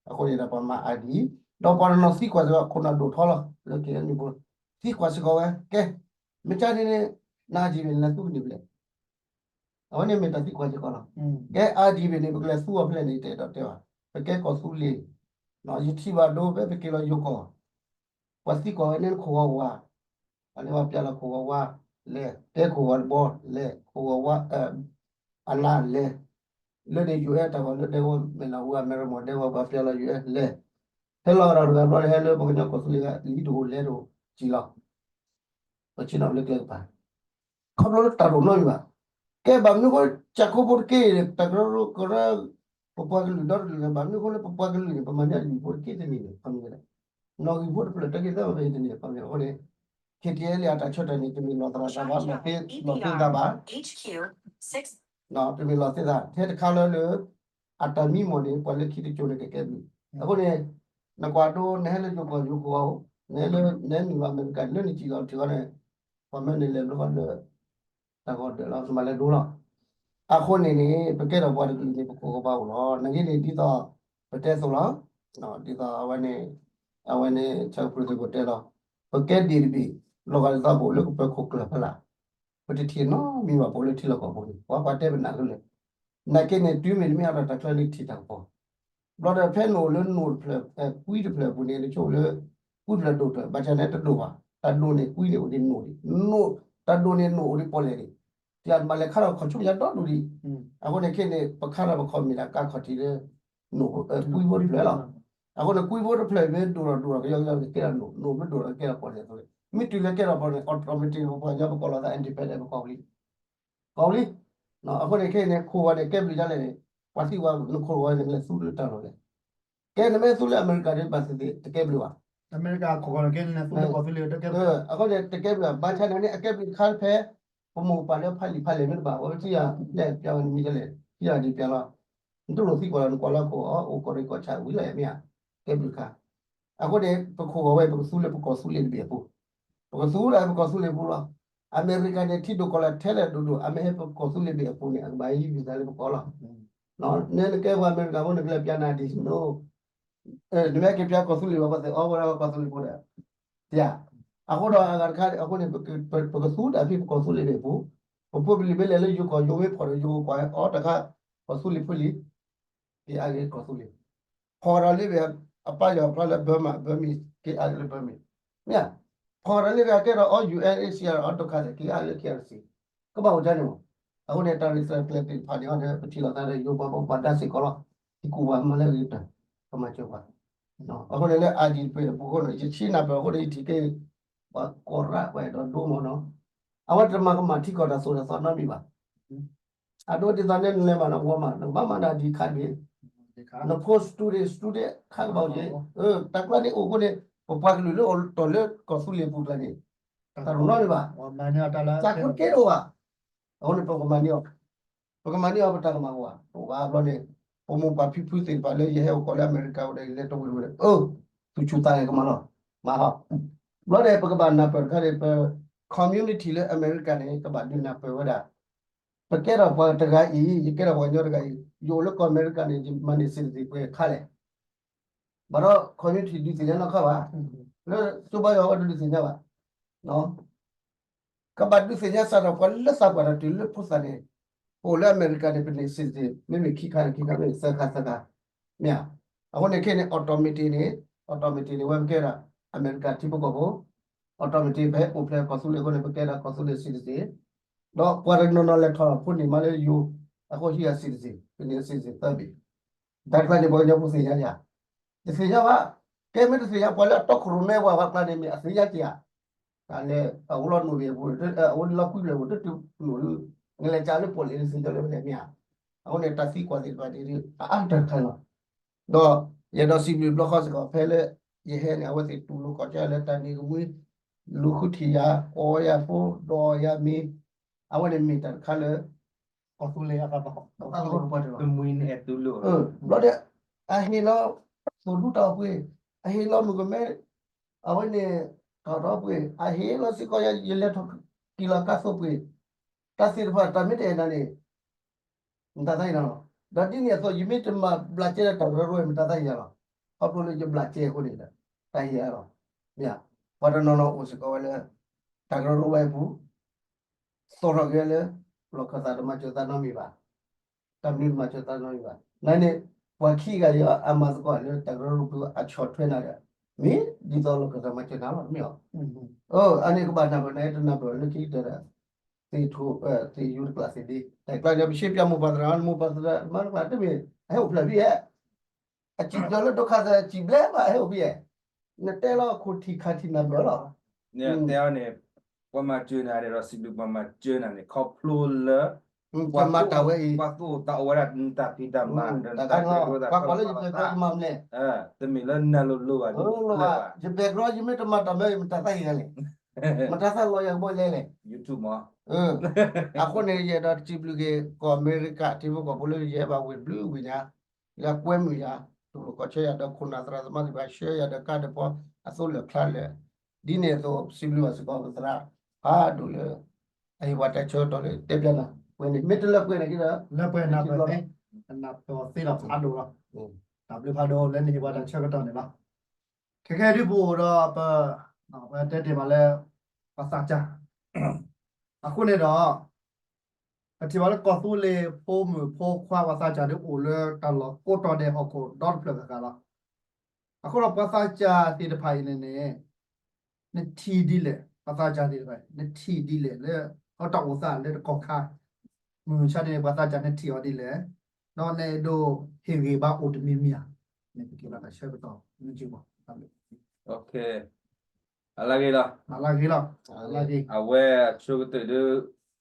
အဃိန့ၣ်ဒီးပှၤမၤ ID, ဒီးပှၤတနီၤသံကွၢ်စ့ၢ်ကီး ခိၣ်နၢ်ဒိၣ်ထီလီၤ လၢ KNU ဖိ သံကွၢ်စ့ၢ်ကီးဝဲ ကဲ, မ့ၢ်ကန့ၣ်န့ၣ် န ID န့ၣ် နသူကန့ၢ်ဖဲလဲၣ် အဝဲန့ၣ်မ့ၢ်တၢ်သံကွၢ်စ့ၢ်ကီးလီၤ. ကဲ ID ဘ့ၣ်န့ၣ် ပကလဲၤသူအီၤဖဲလဲၣ်န့ၣ် တအဲၣ်ဒိးတဲဘၣ်. ပကဲကီၢ်သူလ့ၤ, ယထံၣ်ဘၣ်ဒိဖဲပက့ၤလီၤယိၤကီၢ်, ပှၤသံကွၢ်ဝဲန့ၣ်ခိၣ်ဂီၤဝါ, ပှၤလၢပှၤပျဲလီၤခိၣ်ဂီၤဝါ, လဲၤတဲခိၣ်ဂီၤတဘီ, လဲၤခိၣ်ဂီၤဝါ, အလါလဲၤ, လၢန့ၣ် US တၢ်ဂီၤလၢဒဲဝဲမဲာ်လီၤဝဲ အမဲရမိၢ်ဒဲဝဲပှၤပျဲလီၤ US လဲၤ, ဟဲလီၤဒီးတဂၤဘျီန့ၣ် ဟဲလၢပှၤကညီကီၢ်သူလ့ၤဂၤ လံတအိၣ်လဲၤတအိၣ် စံၣ်လီၤ ပဆ့ၣ်နီၤလၢကျဲကပၤ, ခီဖျိလၢတၢ်တအိၣ်နီတမံၤဘၣ်. ကဲဘၣ်မနုၤဃိ ကၠၢ်ခိဖိတက့ၢ် တၢ်ကရၢကရိ ပပှၤကလုာ်ဒီတကလုာ်န့ၣ် ဘၣ်မနုၤဃိလၢပပှၤကလုာ်န့ၣ် ပမၤန့ၢ်အလံာ်ဖိတက့ၢ်တမံၤန့ၣ် ခီမ့ၢ်ဝဲဒၣ် နီၣ်ဂံၢ်ဖိတဖျၢၣ်တက့ၢ်သၢမ့ၢ်တန့ၢ် ခီမ့ၢ်အဃိန့ၣ် KTLA အတၢ်ဆၢတဲာ်န့ၣ် တမ့ၢ်လီၤသရၣ်တၢ်ဘၣ် လီၤသ့သးဘၣ် တမ့ၢ်လီၤသ့သး ထဲတခါလၢလၢ အတၢ်မံမီၢ်န့ၣ် ပှၤလၢခံတစိၤန့ၣ်ကကဲဘျုး. အဃိန့ၣ် နကွၢ်ဒိ နဟဲလၢယိၤကီၢ်ယိၤကီၢ်အီၤ နဟဲလၢ နဟဲနုာ်လီၤအမဲရကၤ လၢနစံၣ်လီၤထံဃီန့ၣ် ပှၤမၢနုာ်လဲၤဘျီဃီလၢ တၢ်ဂီၤဒၢးလီၤ နမၤလဲၤဒိလီၤ. အဃိန့ၣ်န့ၣ် ပကဲထီၣ်ပှၤတကလုာ်န့ၣ် ပခိၣ်ကဘၣ်အိၣ်လီၤ. နဂ့ၢ်န့ၣ် ဒ်သိး ပတဲသိးလီၤ. ဒ်သိးအဝဲန့ၣ် အဝဲန့ၣ် ဆၢကပျုၢ်သကိးတဲလီၤ. ပကဲဒ့ၣ်တဘ့ၣ် လီၤဂာ်ဒ်သိးပအိၣ်လၢကပၢၤခိၣ်ကျၢၢ်ဖဲလၢ် ပတထံၣ်နီတမံၤဘၣ် ပအိၣ်လၢထံလီၢ်ကီၢ်ပူၤန့ၣ် ပှၤပှၤတဲပနၢ်ကလဲာ် နာ်က့န့ၣ် တုၤမ့ၢ်တမ့ၢ်အတၢ်တၢ်ချၢန့ၣ်ထံၣ်တၢ်ကပီၤ ဘျီဒီးဖဲနအိၣ်လၢနိၣ်တဖျၢၣ် ကွံတဖျၢၣ်အပူၤန့ၣ် နဆိလၢ ကွံဖျၢၣ်ဒိၣ်တဖျၢၣ် ဘၣ်ဆၣ်န့ၣ်တဒိၣ်ဘၣ် တၢ်ဒိၣ်န့ၣ် ကွံန့ၣ်အိၣ်ဒံးနိၣ်ဒံး တၢ်ဒိၣ်န့ၣ်နိၣ်အိၣ်ဒံးပီၣ်လဲၣ်ဒံး တၢ်မၤလဲၤခါထီၣ်ခီၣ်ဆူညါဒီဒူၣ်ဒံး အဃိန့ၣ်ခဲန့ၣ် ပခါထီၣ်ပခီၣ်မ့ၢ်ဒၣ်ကါခီၣ်ထံးလၢ နိၣ် ကွံဖိတဖျၢၣ်လီၤ. အဃိန့ၣ် ကွံဖိတဖျၢၣ်မ့ၢ်ဒိၣ်ထီၣ်ဒိၣ်ထီၣ်ကယီကယီန့ၣ် ကဲထီၣ်နိၣ် နိၣ်မ့ၢ်ဒိၣ်ထီၣ်ကဲထီၣ်ပီၣ်လဲၣ်အသိး မ့ၢ်တုၤလၢကဲထီၣ်ပီၣ်လဲၣ် automatic ပပှၤကညီပကိးလီၤသး independent ပကိးလံ ကိးလံ. အဃိန့ၣ်ခဲအံၤန့ၣ် ခိၣ်ဂီၤန့ၣ် ကဲဘျုးဒ်လဲၣ်န့ၣ် ပှၤသံကွၢ်နခိၣ်ဂီၤန့ၣ် နလဲၤသူလၢတၢ်လီၢ်လဲၣ်. ကဲနမ့ၢ်သူလၢအမဲရကၤန့ၣ် ဘၣ်သ့ၣ်သ့ၣ် တကဲဘျုးဘၣ်. အမဲရကၤခိၣ်ဂီၤန့ၣ် ကဲနလဲၤသူလၢကီၢ်သူလ့ၤတကဲဘျုး. အဃိန့ၣ် တကဲဘျုးဘၣ်. ဘၣ်ဆၣ်န့ၣ် အကဲဘျုးတခါဖဲ ပမိၢ်ပပၢ်လၢဖးလံာ်ဖးလဲၢ်မ့ၢ်တဘၣ် အဝဲပထံၣ်ယၤ လဲၣ်ပျဲဝဲနမံၤဒ်လဲၣ် ထံၣ်ယၤဒ်ပျဲလီၤ. နတလိၣ်သံကွၢ်လီၤ နကွၢ်လၢခိၣ်ဂီၤ အိၣ်ကီၢ်ရ့ၣ်ကီၢ်ဆၣ်ဝံၤလီၤ မ့ၢ်ဧါ. ကဲဘျုးတခါ အဃိန့ၣ် ပခိၣ်ဂီၤဝဲ ပကသူလၢပကီၢ်သူလ့ၤတဘ့ၣ်အပူၤ, ပကသူဒၣ်ပကီၢ်သူလ့ၤပူၤလီၤ. အမဲရကၤန့ၣ် ထံဒိၣ်ကီၢ်လဲၢ်ထဲလဲၣ်ဒိၣ်ဒိၣ် အမ့ၢ်ဟဲပကီၢ်သူလ့ၤဘ့ၣ်အပူၤန့ၣ် အကဘၣ်ဟံး visa လၢပကီၢ်လီၤ. နဲနကဲပှၤအမဲရကၤဖိ နကလဲၤပျဲနၤဒ်သိး နမ့ၢ်က့ၤပျဲကီၢ်သူလ့ၤဘၣ် ပှၤသ့ၣ်အီဝဲဒၣ်ကီၢ်သူလ့ၤဖိဒီး အဃိဒီးအဂၤတခါအဃိန့ၣ် ပကသူဒၣ်ဖဲပကီၢ်သူလ့ၤဘ့ၣ်အပူၤ, ပဖိပလံၤမ့ၢ်လဲၤလၢယိၤကီၢ် ယိၤမ့ၢ်ဖီၣ်ဒီးယိၤကကွၢ်အီၤတခါ ကီၢ်သူလ့ၤဖိလံၤ က့ၤအါဂ့ၤကီၢ်သူလ့ၤ ဖီၣ်ဒီးလ့ဘ့ၣ် အပၢ်ယွၤဖျါလၢ Burma Burmese က့ၤအါလၢ Burmese မ့ၢ်ဧါ. ဖီၣ်ဒီးလ့ဘ့ၣ်ကဲဒီးအီ UNHCR အီ ဒုက္ခသည် က့ၤအါလၢ K R C ကဘၣ်အိၣ်ဒ်န့ၣ်မး. အဃိန့ၣ် တၢ်ရ့သၢကျဲသ့ၣ်တဖၣ်န့ၣ် အီဒီး ပထံၣ်လိာ်သးဒီးယိၤပှၤဘၣ်ပှၤဒါစ့ၢ်ကီးလီၤ. ယကူၣ်ဘၣ်မၤလၢအဂ့ၤတၢ် ကမၤစၢၤပှၤ. အဃိန့ၣ်လၢ အါဒံးတပ့ၢ်အပူၤအဃိန့ၣ် ယဆံးနၢ်ပၢၢ်အဃိန့ၣ် ယထံၣ်က့ၤ ပှၤကိးရးပှၤအဲၣ်ဒိးဒိမးနီၤ. အဝဲတမၤကမၣ်ထံကီၢ်တၢ်သိၣ်တၢ်သီနီတမံၤဘၣ်. အဒိဒ်သိးန့ၣ် နလဲၤမၤနဝီမး နကဘၣ်မၤနၤဒ်ခါတဘ့ၣ်, န post student student ခါကဘၣ်က့ၤ, တၢ်ကျါန့ၣ်အိၣ်အဃိန့ၣ် ပပှၤကလုာ်လၢအိၣ်တီၢ်လၢကီၢ်သူလ့ၤပူၤကျါန့ၣ် တၢ်တနီၤန့ၣ်ဘၣ်, တၢ်ခိတကဲတအိၣ်ဘၣ်. အဃိန့ၣ် ပကမၤန့ၢ်အီၤ, ပကမၤန့ၢ်အီၤပတၢ်ကမၣ်အိၣ်ဘၣ်, အိၣ်ဘၣ်ဘျီန့ၣ် ပမိၢ်ပၢ်ဖံဖုသ့ၣ်တဖၣ်လၢယဟဲအိၣ်ကီၢ်လၢအမဲရကၤအိၣ်ဒီး ယလဲၤတဝ့ၢ်ဝဲဒီး အၢ သူၣ်ဆူၣ်သးဂဲၤကမၤလီၤ, မၤဟီ, ဘျီန့ၣ် ပကဘၣ်နၢ်ပၢၢ်တခါန့ၣ် ပ community လၢအမဲရကၤန့ၣ် ကဘၣ်ဒုးနၢ်ပၢၢ်ဝဲဒၣ် ပကဲထီၣ်ပှၤတဂၤအံၤ ယကဲထီၣ်ပှၤကညီတဂၤအံၤ ယအိၣ်လၢကီၢ်အမဲရကၤန့ၣ် ယမၤန့ၢ် citizen ပှဲၤခါလဲၣ်. ဘၣ်ဒီး community ဒုးသ့ၣ်ညါနီတခါဘၣ်, လၢကၠိဘါယွၤဝဲတဒုးသ့ၣ်ညါဘၣ်, ကဘၣ်ဒုးသ့ၣ်ညါစးထီၣ်ပှၤလၢသးပှၢ်တၢ်တုၤလၢဖိသၣ်န့ၣ်, ပအိၣ်လၢအမဲရကၤန့ၣ် ပန့ၢ် citizen မ့မ့ၢ်ခံခါန့ၣ် ခံခါမ့ၢ်သၢခါသၢခါ, မ့ၢ်ဧါ. အဃိန့ၣ်ခဲန့ၣ် automatic န့ၣ် automatic န့ၣ် ဝဲပကဲဒၣ် အမဲရကၤထံဖိကီၢ်ဖိ automatic ဖဲအိၣ်ဖျဲၣ်ကီၢ်သူလ့ၤအဃိန့ၣ် ပကဲဒၣ်ကီၢ်သူလ့ၤ citizen, ဒီးပှၤတနီၤနီၤလဲၤထီၣ်ဖိန့ၢ်မးလၢယိၤ အဃိဟံးဂၤ citizen ပန့ၢ် citizen သၢဘ့ၣ်, တၢ်တဖၣ်န့ၣ် ပှၤကညီဖိသ့ၣ်ညါယၤ, တသ့ၣ်ညါဘၣ်, ကဲမ့ၢ်တသ့ၣ်ညါ ပှၤလၢအတီခိၣ်ရိၣ်မဲဝဲပှၤကျါန့ၣ်မ့ၢ်အသ့ၣ်ညါက့ၤဧါ, တၢ်လဲၤအအိၣ်လီၤနိၣ်ဘ့ၣ်အပူၤ အအိၣ်လီၤကွံဘ့ၣ်အပူၤ တတုၤနိၣ်လၢ နလဲၤကးလၢပီၣ်လဲၣ်သ့ၣ်ညါလၢပလဲၣ်မ့ၢ်ဧါ, အဃိန့ၣ် တၢ်သံကွၢ်သ့ၣ်တဖၣ်န့ၣ် အအါတၢ်တခါလီၤ. ဒီးယအဲၣ်ဒိးစံးဘျုးဘျီဃီစ့ၢ်ကီး ဖဲလၢယဟဲန့ၣ် အဝဲသ့ၣ်တူၢ်လိာ်ခီၣ်ကၢလၢတၢ်နံၤကမှံ လူၤဃုထံၣ်ယၤ, ကိးယၤဖိ, ဒီးယၤမံၤ, အဝဲန့ၣ်မ့ၢ်တၢ်တခါလၢ ကီၢ်သူလ့ၤအသးပှၢ်, ဘျီဒီး အဟ့ၣ်လီၤ သိၣ်ဒူတၢ်အိၣ်ပှ့ၤ, အဟ့ၣ်လီၤမုၣ်ကမဲ, အဝဲန့ၣ် တၢ်အိၣ်ထီၣ်ပှ့ၤ, အဟ့ၣ်လီၤစ့ၢ်ကီးယၤ ယလဲၤထီၣ်က့ၤလီၤကါသိပှ့ၤ, တၢ်သ့ၣ်တဖၣ် တၢ်မ့ၢ်တအဲၣ်နၤန့ၣ် မတၤသးဟ့ၣ်နၤလီၤ. ဒီးဒ်န့ၣ်အသိး ယမ့ၢ်တမၤဘျးကဲဒီးတၢ်ကရၢကရိ မတၤသးဟ့ၣ်ယၤလီၤ. ခီဖျိလၢယဘျးကဲအဃိန့ၣ်ဒီး တၢ်ဟ့ၣ်ယၤလီၤ. မ့ၢ်ဧါ, ပှၤတနီၤနီၤအိၣ်စ့ၢ်ကီးဝဲလၢ တၢ်ကရၢကရိဝဲအပူၤ သီၣ်ထီၣ်က့ၤဝဲလၢ လီၢ်ခၢၣ်သးတမၤစၢၤသးနီတမံၤဘၣ်. တၢ်မနုၤတမၤစၢၤသးနီတမံၤဘၣ်. နန့ၣ် ပှၤခံဂၤယွၤအမၤသကိးလၢတၢ်ကရၢကရိပူၤအဆီၣ်ထွဲနၤဒီး မ့ၢ်ဒ်သိးလီၢ်ခၢၣ်သးမၤစၢၤနၤလီၤ တမ့ၢ်ဧါ. အၢ အန့ၣ်ကဘၣ်နၢ်ပၢၢ် နတနၢ်ပၢၢ်လၢခံကတၢၢ်ဒီး သ့ၣ်ထိၣ် သ့ၣ်ယူတကျးသ့ၣ်ဒ့ တၢ်ကျါန့ၣ် ပရှဲပၠးမိၢ်ပၢ်သရၣ် မိၢ်ပၢ်သရၣ်မၤတကျါတမ့ၢ် အဟဲအိၣ်ဖျဲၣ်ဖဲဧါ. အစံၣ်ပျီလၢဒိခါသၢ စံၣ်ဘျဲဘၣ် အဟဲအိၣ်ဖဲဧါ. နတဲလီၤခိၣ်ထံၣ်ခါထံၣ်နၢ်ပၢၢ်လီၤ. တဲအီၤန့ၣ် ပှၤမၤစၢၤနၤဒီး စံးဘျုးပှၤမၤစၢၤနၤန့ၣ် ခီဖျိလၢ ပှၤမၤတၢ်ဝဲအံၤ ပှၤသူၣ်အိၣ်သးအိၣ်ဝဲဒၣ်နတၢ်ဖံးတၢ်မၤ တၢ်ကရၢကရိ ပှၤကိးလၢယဘဲၣ်ကရီယမၤမလဲၣ်. တမ့ၢ်လၢနၤလိၤလိၤဘၣ် ယဘဲၣ်ကရီ ယမ့ၢ်တမၤတၢ်မၤ ယမတၤသးဟ့ၣ်ဂၤလဲၣ်. မတၤသးလီၤယၤကဘီလဲၣ်လဲၣ်. YouTube မး အဃိန့ၣ် ယအဲၣ်ဒိးစံးဘျုးက့ၤ ကီၢ်အမဲရကၤ ထံဖိကီၢ်ဖိလၢယဟဲဘၣ်ဝ့ၢ်ဘျုးဝ့ၢ်ညါ လၢအကွဲမုာ်ယၤ တလိၣ်ကီၢ်ဆၢယၤဒီးခိၣ်နၢ်သရၣ်သမါသ့ၣ်တဖၣ် ဆှၢယၤဒီးကါဒီးပီ အသိလၢာ်ဖျါလၢာ် ဒ်န့ၣ်အသိး စံးဘျုးဘၣ်စ့ၢ်ကီးပသရၣ် ဖးဒိၣ်လၢ အဟ့ၣ်ပှၤတၢ်ဆၢကတီၢ်လၢတဲပျးနၤ ဝဲန့ၣ် မ့ၢ်တလၢပှဲၤန့ၣ်က့ဒီး လၢပှဲၤနၢ်ပၢၢ်သ့ နၢ်ပၢၢ်သ့ဒီးဖးဒိၣ်လီၤ. တၢ်ဘျုးဖးဒိၣ်လၢနဟ့ၣ်ပှၤတၢ်ဆၢကတီၢ်န့ၣ်လီၤ. ခဲခဲဒုးပအိၣ်ဒီးပ ပတဲတ့ၢ်မးလၢ ပှၤသးစၢ် အဃိန့ၣ်ဒီး ပထံၣ်ဘၣ်လၢကီၢ်သူလ့ၤဖိမုၣ်ဖိခွါပှၤသးစၢ်ဒုးအိၣ်လၢတၢ်လီၢ်ကိးတီၤဒဲးဟီၣ်ခိၣ်ဒီတဖျၢၣ်ဃၣ်ဃၣ်လီၤ. အဃိဒီးပှၤသးစၢ်သ့ၣ်တဖၣ်အံၤန့ၣ်န့ၣ် နထံၣ်ဒ်လဲၣ် ပှၤသးစၢ်သ့ၣ်တဖၣ် နထံၣ်ဒ်လဲၣ်လၢ အတၢ်အိၣ်သးလၢတကီၢ်ခါ မုၢ်မဆါန့ၣ် ပှၤသးစၢ်နထံၣ်အီၤဒ်လဲၣ် ဒီးနအဲၣ်ဒိးဟ့ၣ်ဂ့ၤဘၣ်အိၣ်တမံၤမံၤဧါ န့ၣ်ပက့ၤဘၣ်တၢ်ဆၢကတီၢ် နက့ၤဘၣ် အလါဂ့ၤလီၤ. အဝဲအဆိကတၢၢ်ဒီး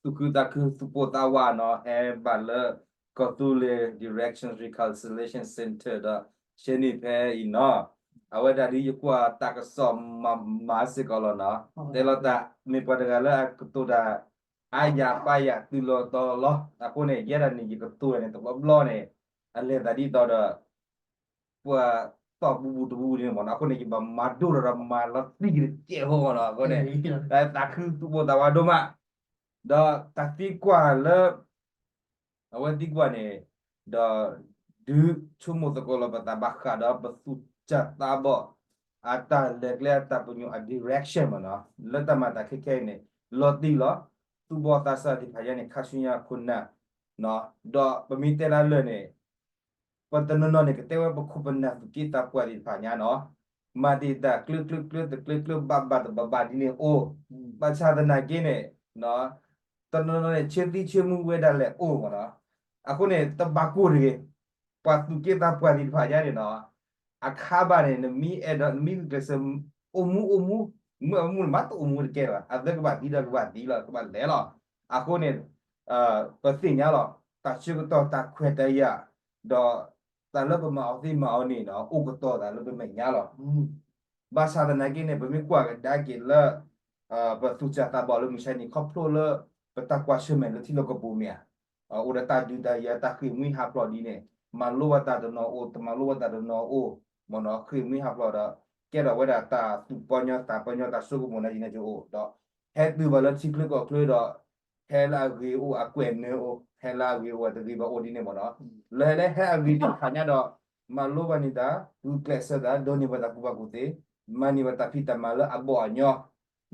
သူၣ်ခုသးခုသူၣ်ပိၢ်သးဝးနီၤ ဟဲဘၣ်လၢ ကီၢ်သူလ့ၤ Directions Reconciliation Centre ဒီး ရှဲန့ၣ်ဖဲအံၤနီၤ အဝဲဒၣ်ဒ်ယကွၢ်တၢ်ကစီၣ်မၤစ့ၢ်ကီးလီၤနီၤ တဲလီၤတၢ် မ့ၢ်ပှၤတဂၤလၢအကတိၤတၢ် အါယၤပာ်ယၤတုၤလီၤတီၤလီၤ အဃိန့ၣ် ယဲဒၣ်န့ၣ် ယကတိၤန့ၣ် တဘျီဘျီန့ၣ် အလဲၤသးဒ်သိးဒီး ပှၤသီၣ်ပူပူတပူပူန့ၣ်မ့ၢ်နီၤ အဃိန့ၣ် ယဘၣ်မၤဒိၣ်ထီၣ်ဒီးမၤလီၤတံၢ်ကတကဲးဖိမ့ၢ်နီၤ အဃိန့ၣ် သးခုသူၣ်ပိၢ်သးဝးဒိၣ်မး ဒီးတၢ်သံကွၢ်လၢ အဝဲသံကွၢ်န့ၣ် ဒီး ဒုးဆိကမိၣ်သကိးလီၤပသးဘၣ်ဃးဒီးပသူၣ်စၢ်သးဘီၣ် အတၢ်လဲၤကျဲအတၢ်ပညိၣ်အ direction မ့ၢ်နီၤ လၢတၢ်မၤတၢ်ခဲခဲအံၤန့ၣ် လီၤတံၢ်လီၤ သူၣ်ဘီၣ်သးစၢ်သ့ၣ်တဖၣ်ညါန့ၣ် ခါဆူညါခိၣ်နၢ် ဒီးပမ့ၢ်တဲလၢလၢာ်န့ၣ် ပှၤတနီၤနီၤန့ၣ် ကတဲဝဲပခိၣ်ပနၢ်သူၣ်က့သးပှၢ်သ့ၣ်တဖၣ်ညါနီၤ မၤတ့ၢ်တၢ်ကျၢကျၢကျၢတကျၢကျၢဘၣ်ဘၣ်တဘၣ်ဘၣ်ဒ်န့ၣ်အိၣ် ဘၣ်ဆၣ်သနာ်က့န့ၣ် တနီၤနီၤန့ၣ် ဆၢသံဆၢမူဝဲဒၣ်လဲာ်အိၣ်မ့ၢ်နီၤ အဃိန့ၣ် တဘၣ်ကိၢ်တဂ့ၤ ပှၤသူၣ်က့သးပှၢ်သ့ၣ်တဖၣ်ညါန့ၣ်နီၤ အခါဘၣ်န့ၣ် နမ့ၢ်အဲၣ်ဒိး နမ့ၢ်ဂုာ်ကျဲးစၢး အိၣ်မူအိၣ်မူ မ့ၢ်အမူန့ၣ် မ့ၢ်တအိၣ်မူတကဲဘၣ် အသၢကဘၣ်သံဒီးကဘၣ်သံလီၤ ကဘၣ်လဲၤလီၤ အဃိန့ၣ် ပသ့ၣ်ညါလီၤ တၢ်ဆၢကတီၢ်တၢ်ခွဲးတၢ်ယာ် ဒီး တၢ်လၢပမၤအီၤသ့မၤအီၤန့ၣ်နီၤ အိၣ်ကတီၤသးလၢပမဲာ်ညါလီၤ ဘၣ်ဆၣ်သနာ်က့န့ၣ် ပမ့ၢ်ကွၢ်ကဒါက့ၤလၢ ပသူၣ်စၢ်သးဘီၣ်လၢမုၢ်ဆါနံၤ ခီဖျိလၢ ပတၢ်ကွၢ်ဆၢၣ်မဲာ်လၢထံလီၢ်ကပူၤမ့ၢ်ဧါ, အိၣ်ဒီးတၢ်ဒုးတၢ်ယၤ တၢ်ဃ့ၢ်မှံဟးဖျိးဒ်န့ၣ် မၤလိဘၣ်တၢ်တနီၤအိၣ် တမၤလိဘၣ်တၢ်တနီၤအိၣ် မ့ၢ်နီၤ ဃ့ၢ်မှံဟးဖျိးဒီး ကဲထီၣ်ဝဲဒၣ်တၢ်သူၣ်ပီညီ တၢ်ပီညီတၢ်စိကမီၤနာ်က့န့ၣ်ကအိၣ်ဒီး ဟဲတုၤဘၣ်လၢထံချၢကီၢ်ချၢဒီး ဟဲလၢအဂ့ၤအိၣ်အကွဲးနၢၤအိၣ် ဟဲလၢအဂ့ၤအိၣ်အတဂ့ၤဘၣ်အိၣ်ဒ်န့ၣ်မ့ၢ်နီၤ, လၢဟဲလၢဟဲအဂ့ၤသ့ၣ်တဖၣ်ညါဒီး မၤလိဘၣ်န့ၢ်တၢ် ဂုာ်ကျဲးစၢးတၢ် ဒိးန့ၢ်ဘၣ်တၢ်ကူၣ်ဘၣ်ကူၣ်သ့, မၤန့ၢ်ဘၣ်တၢ်ဖံးတၢ်မၤလၢအဘီၣ်အညီ,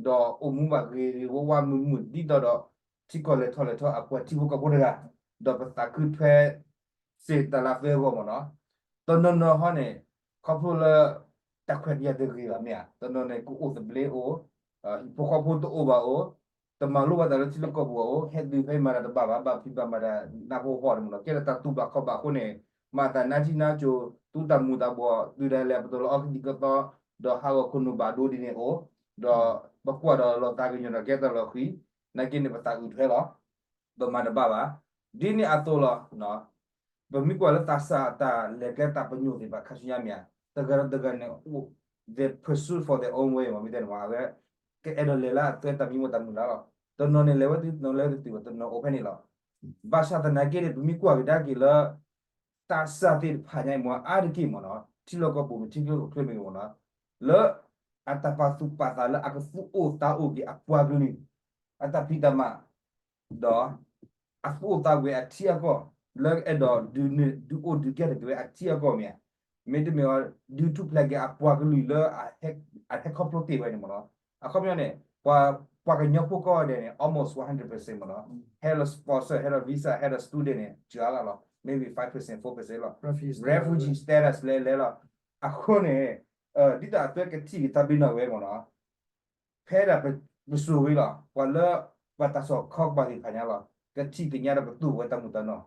ဒီးအိၣ်မူဘၣ်ဂ့ၤဂ့ၤဝါဝါမုာ်မုာ်ဒ်သိးဒီး ထံကီၢ်လဲၤထီၣ်လဲၤထီအပှၤထံဖိကီၢ်ဖိတဂၤ, ဒီးပသးခုထွဲ စ့ၢ်တၢ်လၢအသၢဂီၢ်မ့ၢ်နီၤ, တနီၤနီၤဟီန့ၣ် ခီဖျိလၢ တၢ်ခွဲးတၢ်ယာ်တဂ့ၤဘၣ်မ့ၢ်ဧါ, တနီၤန့ၣ် ကအိၣ်သဘျ့အိၣ်, ဟံၣ်ဖိဃီဖိတအိၣ်ဘၣ်အိၣ်, တမၤလိဘၣ်တၢ်လၢထံလၢကီၢ်ပူၤဘၣ်အိၣ်, ဟဲတုၤဖဲမၤတၢ်တဘၣ်ဘၣ် ဘၣ်ဖံးဘၣ်မၤတၢ်နးဖိဟီၣ်န့ၣ်မ့ၢ်နီၤ, ကဲထီၣ်တၢ်တူၢ်ဘၣ်ခီၣ်ဘၣ်အဃိန့ၣ် မၤတၢ်နါထံနါကၠိၤ သူတၢ်မူၤတၢ်ဘှီး တုၤဒၣ်လဲာ်ပတိၤလၢအီကသံၣ်ကသီ, ဒီးဟးဂီၤခိၣ်နူာ်ဘၣ်ဒိဒ်န့ၣ်အိၣ်, ဒီးပကွၢ်ဒီးလီၤသးကညီၤဒီးကဲတၢ်လီၤဃံၤ, နာ်က့န့ၣ်ပသးအုးထွဲလီၤ. ပမၤတဘၣ်ဘၣ်. ဒ်န့ၣ်အသိးလီၤ. ပမ့ၢ်ကွၢ်လၢသးစၢ်အတၢ်လဲၤကျဲတၢ်ပညိၣ်သ့ၣ်တဖၣ်ခါဆူညါမ့ၢ်ဧါ, တဂၤဒီးတဂၤန့ၣ် they pursue for their own way မ့ၢ်တဲန့ၣ်မ့ၢ် အဝဲ ကအဲၣ်ဒိးလဲၤလၢအသွဲတၢ်မံမီၢ်တၢ်မုၢ်လၢ်လီၤ. တနီၤန့ၣ်လဲၤဝဲတတုၤ တနီၤလဲၤဝဲတတုၤဘၣ် တနီၤအိၣ်ဖဲန့ၣ်လီၤ. ဘၣ်ဆၣ်သနာ်က့န့ၣ် ပမ့ၢ်ကွၢ်ကဒါက့ၤလၢ တၢ်စၢ်သ့ၣ်တဖၣ်ညါအံၤ မ့ၢ်အါတက့ၢ်မ့ၢ်နီၤ ထံလီၢ်ကီၢ်ပူၤမ့ၢ် ထံချၢကီၢ်ချၢမ့ၢ်ဂ့ၤမ့ၢ်နီၤ လၢအတၢ်ပာ်သူၣ်ပာ်သးလၢအကသူၣ်အိၣ်သးအိၣ်က့ၤအပှၤကလုာ် အတၢ်ဖံးတၢ်မၤ ဒီး အသူၣ်အိၣ်သးအိၣ်က့ၤအထံအကီၢ် လၢအဲၣ်ဒိးဒုးအိၣ်ဒုးကဲထီၣ်က့ၤဝဲအထံအကီၢ်မ့ၢ်ဧါ, မ့တမ့ၢ်အီၤ ဒုးထူၣ်ဖျဲးက့ၤအပှၤကလုာ်လၢ အဟဲခီဖျိတ့ၢ်ဝဲန့ၣ်မ့ၢ်နီၤ, အခီပညီန့ၣ် ပှၤကညီဖိကိးဂၤဒဲးန့ၣ် almost one hundred percent မ့ၢ်နီၤ, ဟဲလီၤ sponsor ဟဲလီၤ visa ဟဲလီၤ student န့ၣ် စှၤလီၤလီၤ maybe five percent four percent လီၤ, refugee status လဲၤလဲၤလီၤ, အဃိန့ၣ် ဒ်သိးအသွဲကထံၣ်က့ၤတၢ်ဘ့ၣ်နီၣ်ဝဲမ့ၢ်နီၤ ဖဲဒၣ်ပစိၤဝံၤလီၤ ပှၤလၢ ပှၤတၢ်စိာ်ခီပှၤသ့ၣ်တဖၣ်ညါလီၤ ကထံၣ်သ့ၣ်ညါဒီးကတူၢ်ဝဲတၢ်မုာ်တၢ်နီၢ်,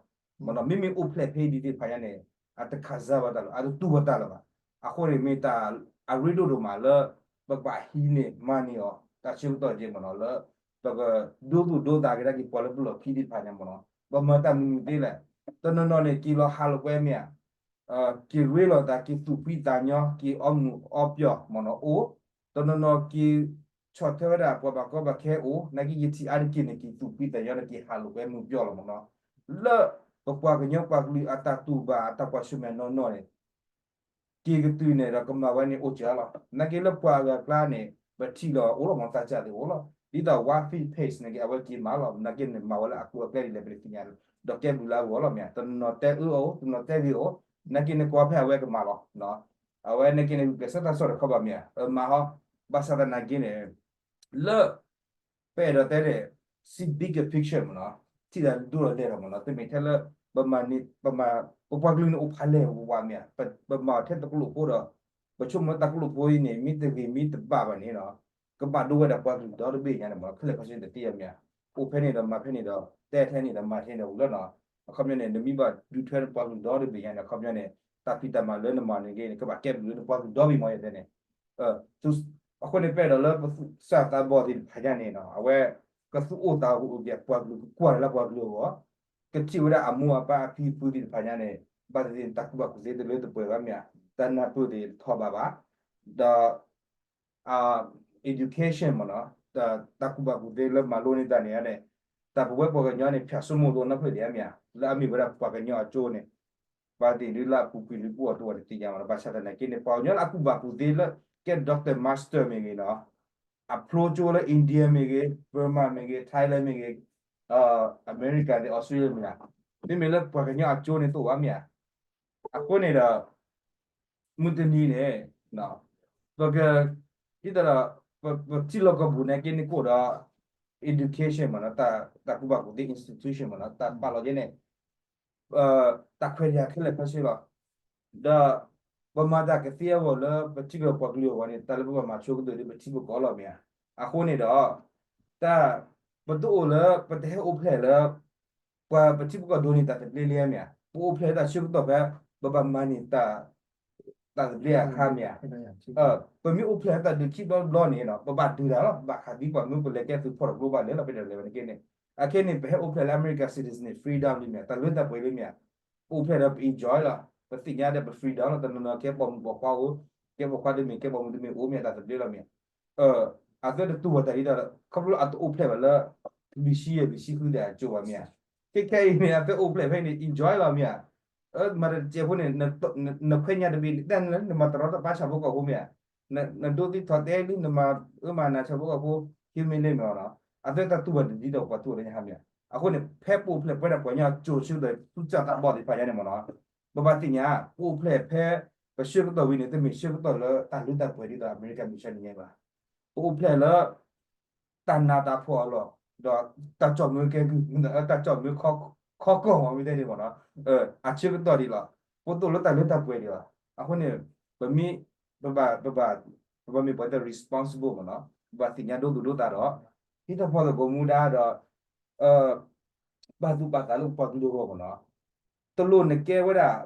မ့ၢ်နီၤ မ့မ့ၢ်အိၣ်ဖျဲၣ်ဖဲဒ်သ့ၣ်တဖၣ်ညါန့ၣ် အတခးစၢ်ဘၣ်တၢ်လီၤ အတတူၢ်ဘၣ်တၢ်လၢၤဘၣ်, အဃိန့ၣ်မ့ၢ်တၢ်အရ့ဒိၣ်ဒိၣ်မးလၢ ပကဘၣ်ဟံးန့ၢ်မၤန့ၢ်အီၤ တၢ်ဆၢကတီၢ်က့မ့ၢ်နီၤ လၢ ပကဒိသူၣ်ဒိသးကဒါက့ၤပှၤလၢပလီၢ်ခံသ့ၣ်တဖၣ်ညါမ့ၢ်နီၤ, ပမၤတၢ်မနုၤသ့လဲၣ်, တနီၤနီၤန့ၣ် က့ၤလီၤဟးလိာ်ကွဲမ့ၢ်ဧါ က့ၤရ့လိာ်သး က့ၤသူၣ်ဖှံသးညီ က့ၤအီမူၤအီပျီၢ်မ့ၢ်နီၤအိၣ်, တနီၤနီၤက့ၤဆီၣ်ထွဲဝဲဒၣ်ပှၤဘၣ်ကီဘၣ်ခဲအိၣ်, နာ်က့ယထံၣ်အါတက့ၢ်န့ၣ် က့ၤသူၣ်ဖှံသးညီဒီး က့ၤဟးလိာ်ကွဲမူၤပျီၢ်လီၤမ့ၢ်နီၤ, လၢပပှၤကညီပှၤကလုာ်အတၢ်တူၢ်ဘၣ်အတၢ်ကွၢ်ဆၢၣ်မဲာ်နီၢ်နီၢ်န့ၣ် က့ၤကတုၤန့ၣ်ဒီးကမၤဝဲန့ၣ်အိၣ်စှၤလီၤ, နာ်က့လၢပှၤအဂၤအကျါန့ၣ် ပထံၣ်လီၤအိၣ်လီၤမ့ၢ်သးစၢ်သ့ၣ်အိၣ်လီၤ, ဒ်သိး Wahpee's Page နာ်က့အဝဲက့ၤမၤလီၤ, နာ်က့န့ၣ်မၤဝဲလၢအကျိၤအကျဲဒ်လဲၣ် ပတသ့ၣ်ညါ, ဒီးကဲဘျုးလၢအဂီၢ်လီၤမ့ၢ်ဧါ, တနီၤနီၤတဲအၢအီၤ တနီၤတဲဂ့ၤအီၤ, နာ်က့န့ၣ်ကွၢ်ဖဲအဝဲကမၤလီၤ, အဝဲနာ်က့န့ၣ် ဂုာ်ကျဲးစၢးတၢ်စိတၢ်ကမီၤဘၣ်မ့ၢ်ဧါ, အမၤဟီ, ဘၣ်ဆၣ်သနာ်က့န့ၣ် လၢ ပအဲၣ်ဒိးတဲန့ၣ် see bigger picture မ့ၢ်နီၤ, ထံၣ်တၢ်ဒိၣ်ထီၣ်လဲၢ်ထီၣ်မ့ၢ်နီၤ, တမ့ၢ်ထဲလၢ ပမၤန့ၣ် ပမၤ ပပှၤကလုာ်န့ၣ်အိၣ်ဖးလဲၢ်ဝးမ့ၢ်ဧါ, ပမၤအီၤထဲတကျိာ်ဖိဒီး ပဆိကမိၣ်တၢ်ကျိာ်ဖိအံၤန့ၣ် မ့ၢ်တဂ့ၤမ့ၢ်တဘၣ်ဘၣ်န့ၣ်နီၤ, ကဘၣ်ဒိဝဲဒၣ်ပှၤကလုာ်ဒီတဘ့ၣ်ညါန့ၣ်မ့ၢ်နီၤ, ခဲလၢာ်ခဲဆ့တသ့ၣ်ညါမ့ၢ်ဧါ, အိၣ်ဖဲန့ၣ်ဒီးမၤဖဲန့ၣ်ဒီး တဲထဲန့ၣ်ဒီးမၤထဲန့ၣ်ဝံၤလီၤနီၤ, အခီပညီန့ၣ် နမ့ၢ်ဘၣ်ဒုးထွဲပှၤကလုာ်ဒီတဘ့ၣ်ညါန့ၣ် အခီပညီန့ၣ် တၢ်ဖံးတၢ်မၤလၢနမၤန့ၣ်က့န့ၣ် ကဘၣ်ကဲဘျုးလၢနပှၤကလုာ်ဒီဘ့ၣ်မ့ၢ်ယတဲန့ၣ် အဃိန့ၣ် ပအဲၣ်ဒိးလၢပသူၣ်စၢ်သးဘီၣ်သ့ၣ်တဖၣ်ညါန့ၣ်နီၤ အဝဲ ကသူၣ်အိၣ်သးအိၣ်က့ၤပှၤကလုာ် ကကွၢ်လၢပှၤကလုာ်အဂီၢ်, ကထံၣ်ဝဲဒၣ်အမိၢ်အပၢ်အဖံအဖုသ့ၣ်တဖၣ်ညါန့ၣ် ဘၣ်သ့ၣ်သ့ၣ် တၢ်ကူၣ်ဘၣ်ကူၣ်သ့တလၢတပှဲၤဘၣ်မ့ၢ်ဧါ, တၢ်နၢ်ပၢၢ်သ့ၣ်တထီၣ်ဘးဘၣ်, ဒီး education မ့ၢ်နီၤ, တၢ်ကူၣ်ဘၣ်ကူၣ်သ့လၢမၤလိန့ၢ်တၢ်န့ၣ်န့ၣ်, တၢ်ပဝဲပှၤကညီန့ၣ် ဖၠၣ်စိမိၤတအိၣ်နီတဖျၢၣ်ဒံးဧါမ့ၢ်ဧါ, လၢအမ့ၢ်ဝဲဒၣ်ပှၤကညီအကၠိန့ၣ်, ဘၣ်သ့ၣ်ဒုးလၢအပူၤကွံာ်လံပူၤအီၤတအိၣ်တသ့ၣ်ညါမ့ၢ်နီၤ, ဘၣ်ဆၣ်သနာ်က့န့ၣ် ပှၤကညီလၢအကူၣ်ဘၣ်ကူၣ်သ့လၢ ကဲ doctor master မ့ၢ်ဂ့ၤနီၤ, အဖျိကၠိလၢ India မ့ၢ်ဂ့ၤ, Burma မ့ၢ်ဂ့ၤ, Thailand မ့ၢ်ဂ့ၤ, America သ့ၣ် Australia မ့ၢ်ဧါ, မ့မ့ၢ်လၢပှၤကညီအကၠိန့ၣ်တအိၣ်ဘၣ်မ့ၢ်ဧါ, အဃိန့ၣ်ဒီး မုၢ်တနံၤန့ၣ် ပက ဒ်သိးဒီး ပထံလီၢ်ကီၢ်ပူၤန့ၣ်က့န့ၣ်ကအိၣ်ဒီး education မ့ၢ်နီၤ, တၢ်ကူၣ်ဘၣ်ကူၣ်သ့ institution မ့ၢ်နီၤ, တၢ်ပာ်လီၤက့န့ၣ် တၢ်ခွဲးတၢ်ယာ်ခဲလၢာ်ခဲဆ့လီၤ. ဒီး ပမၤတၢ်ကသ့အဂီၢ်လၢပထံကီၢ်ပှၤကလုာ်အဂီၢ်န့ၣ် တၢ်လၢပဘၣ်မၤဆိကတၢၢ်ဒီးပထံပကီၢ်လီၤမ့ၢ်ဧါ. အဃိန့ၣ်ဒီး တၢ် ပတအိၣ်လၢ ပတဟဲအိၣ်ဖျဲၣ်လၢ ပှၤပထံပကီၢ်ဒိးန့ၢ်တၢ်သဘျ့လံဧါမ့ၢ်ဧါ, ပအိၣ်ဖျဲၣ်လၢတၢ်ဆၢကတီၢ်ဖဲ ပဘၣ်မၤန့ၢ်တၢ် တၢ်သဘျ့အခါမ့ၢ်ဧါ. ပမ့ၢ်အိၣ်ဖျဲၣ်လၢတၢ်ဒုးခံဘျီတဘျီန့ၣ် ပဘၣ်ဒုးတၢ်လီၤ, ပဘၣ်ခးသံပှၤမ့ၢ်ပလဲၤကဲသုးဖီၣ်တကျိဘၣ်လဲၤလီၤ ပတဲလဲၤဝဲန့ၣ်က့န့ၣ်. အခဲန့ၣ် ပဟဲအိၣ်ဖျဲၣ်လၢအမဲရကၤ citizen န့ၣ် freedom လံမ့ၢ်ဧါ, တၢ်လၢတၢ်ပှဲၤလံမ့ၢ်ဧါ. ပအိၣ်ဖျဲၣ်ဒီးပ enjoy လီၤ, ပသ့ၣ်ညါဒီးပ freedom လီၤ, တနီၤနီၤကဲပိာ်မုၣ်ပိာ်ခွါအိၣ်, ကဲပိာ်ခွါတမ့ၢ် ကဲပိာ်မုၣ်တမ့ၢ်အိၣ်မ့ၢ်တၢ်သဘျ့လီၤမ့ၢ်ဧါ. အသုတတူၢ်ဘၣ်တၢ်ဒ်ဒီး ခီဖျိလၢအတအိၣ်ဖျဲၣ်ဘၣ်လၢ လွံၢ်ဆံယဲၢ် လွံၢ်ဆံဃုသ့ၣ်အကၠိဘၣ်မ့ၢ်ဧါ. ခဲခဲအံၤန့ၣ် အသုအိၣ်ဖျဲၣ်ဖဲန့ၣ် enjoy လီၤမ့ၢ်ဧါ. မၤတစဲးဖိန့ၣ် နခွဲးညါတဘ့ၣ်န့ၣ် တၢ်နလၢနမၤတရီတပါဆၣ်ဖိကီၢ်ဖိမ့ၢ်ဧါ. နဒိသံထီၣ်တဲလံ နမၤအၢမၤနးဆၣ်ဖိကီၢ်ဖိ humiliate မ့ၢ်ဧါနီၤ. အသုတၢ်တူၢ်ဘၣ်တၢ်ဒ်ဒီးပှၤတူၢ်အီၤလၢညါဟါမ့ၢ်ဧါ. အဃိန့ၣ် ဖဲပအိၣ်ဖျဲၣ်ပဝဲဒၣ်ပှၤကညီအကၠိဆၢကတီၢ် သူၣ်စၢ်သးဘီၣ်သ့ၣ်တဖၣ်ညါန့ၣ်မ့ၢ်နီၤ ပဘၣ်သ့ၣ်ညါ ပအိၣ်ဖျဲၣ်ဖဲ ပဆၢကတီၢ်ဝံၤန့ၣ် တမ့ၢ်ဆၢကတီၢ်လၢတၢ်လၢတၢ်ပှဲၤဒ်သိးအမဲရကၤမုၢ်ဆါတနံၤညါဘၣ်. ပအိၣ်ဖျဲၣ်လၢ တၢ်နးတၢ်ဖှီၣ်အလီၢ် ဒီးတၢ်ကၠီၣ်မၢကဲကုၢ် တၢ်ကၠီၣ်မၢခီကီၢ်မ့ၢ်ဝဲသ့ၣ်န့ၣ်မ့ၢ်နီၤ အဆၢကတီၢ်ဒံးလီၤ. ပတအိၣ်လၢတၢ်လၢတၢ်ပှဲၤဒံးလီၤ. အဃိန့ၣ် ပမ့ၢ် ပဘၣ် ပဘၣ် ပဘၣ်မ့ၢ်ပှၤတ responsible မ့ၢ်နီၤ ပဘၣ်သ့ၣ်ညါဒိသူၣ်ဒိသးဒီး ဟံးထီၣ်ဖီၣ်သကိးမူဒါဒီး ပာ်သူၣ်ပာ်သးလၢပပှၤကလုာ်အဂီၢ်မ့ၢ်နီၤ. တလိၣ်နကဲဝဲဒၣ်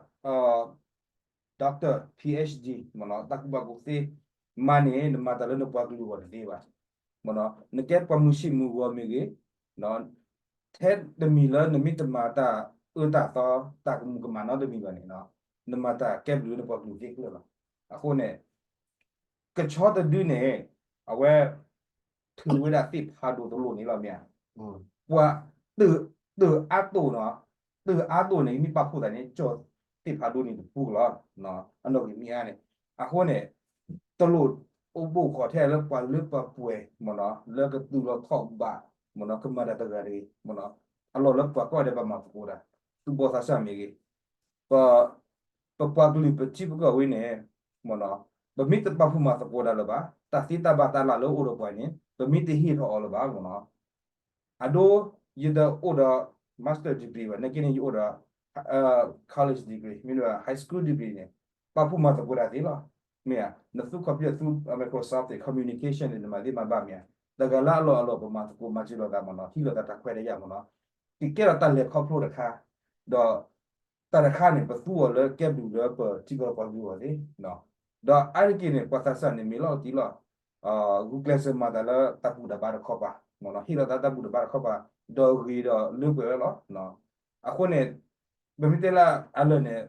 doctor, PhD မ့ၢ်နီၤ တၢ်ကူၣ်ဘၣ်ကူၣ်သ့ မၤန့ၣ် နမၤတၢ်လၢနပှၤကလုာ်အဂီၢ်တသ့ဘၣ်. မ့ၢ်နီၤ နကဲပှၤမုၢ်ဆ့ၣ်မုၢ်ဂီၤမ့ၢ်ဂ့ၤ ထဲတမံၤလၢနမ့ၢ်တမၤတၢ်အၢတၢ်သီ တၢ်ကမူၤကမၣ်နီတမံၤဘၣ်န့ၣ် နမၤတၢ်ကဲဘျုးလၢနပှၤကလုာ်သ့ခဲလၢာ်လီၤ. အဃိန့ၣ် ကဆီတဒုန့ၣ် အဝဲ ထုးဝဲဒၣ်သ့ၣ်ဖးဒိၣ်တလိၣ်န့ၣ်လီၤမ့ၢ်ဧါ. ပှၤ တၢ်အါတိၢ်နီၤ, တၢ်အါတိၢ်န့ၣ် မ့ၢ်ပာ်ဖှိၣ်သးန့ၣ် ကၠီၣ်သ့ၣ်ဖးဒိၣ်န့ၣ်တပူၤကလီၤ. အနီၢ်ဂံၢ်မ့ၢ်အါန့ၣ်, အဃိန့ၣ် တလိၣ်အိၣ်ဘိၣ်ခီၣ်ထဲလၢပှၤလၢပှဲၤမ့ၢ်နီၤ လၢကသူၣ်လီၤထီၣ်ဘးမ့ၢ်နီၤ ကမၤတၢ်တဂၤတဂ့ၤမ့ၢ်နီၤ, အလီၢ်လၢပှၤကိးဂၤဒဲးဘၣ်မၤသကိးတၢ်, သူၣ်ဘီၣ်သးစၢ်မ့ၢ်ဂ့ၤ, ပ ပပှၤကလုာ်ပထံပကီၢ်ဝဲန့ၣ် မ့ၢ်နီၤ ပမ့ၢ်တပာ်ဖှိၣ်မၤသကိးတၢ်လၢၤဘၣ်, တၢ်သ့တၢ်ဘၣ်တၢ်လၢ်လၢအိၣ်ဒီးပှၤန့ၣ် ပမ့ၢ်တဟ့ၣ်ထီၣ်အီၤလၢၤဘၣ်မ့ၢ်နီၤ အဒိ ယတအိၣ်ဒီး master degree ဘၣ်, နာ်က့န့ၣ် ယအိၣ်ဒီး college degree မ့တမ့ၢ် high school degree န့ၣ် ပာ်ဖှိၣ်မၤသကိးတၢ်သ့လီၤ. မ့ၢ်ဧါ, နသူ computer သူ Microsoft သ့ၣ် communication န့ၣ် နမၤသ့မၤဘၣ်မ့ၢ်ဧါ, တဂၤလၢအလီၢ်အလီၢ် ပမၤသကိးမၤစၢၤလိာ်သးမ့ၢ်နီၤ, ဟံးလိာ်သးတၢ်ခွဲးတၢ်ယာ်မ့ၢ်နီၤ, ကကဲထီၣ်တၢ်လဲၤခီဖျိတခါ, ဒီး တၢ်တခါန့ၣ် ပသူအီၤလၢကဲဘျုးလၢပထံကီၢ်ပှၤကလုာ်အဂီၢ်သ့, ဒီးအါတက့ၢ်န့ၣ် ပှၤသးစၢ်န့ၣ်မ့ၢ်လီၤတံၢ်လီၤ, ဂုာ်ကျဲးစၢးမၤတၢ်လၢတၢ်ဘူၣ်တၢ်ဘါတခီပၤ, ဟ့ၣ်လီၤသးတၢ်ဘူၣ်တၢ်ဘါတခီပၤ, ဒီးဂ့ၤဒီးလၢပှဲၤဝဲလီၤ. အဃိန့ၣ် ပမ့ၢ်တဲလၢအလၢာ်န့ၣ်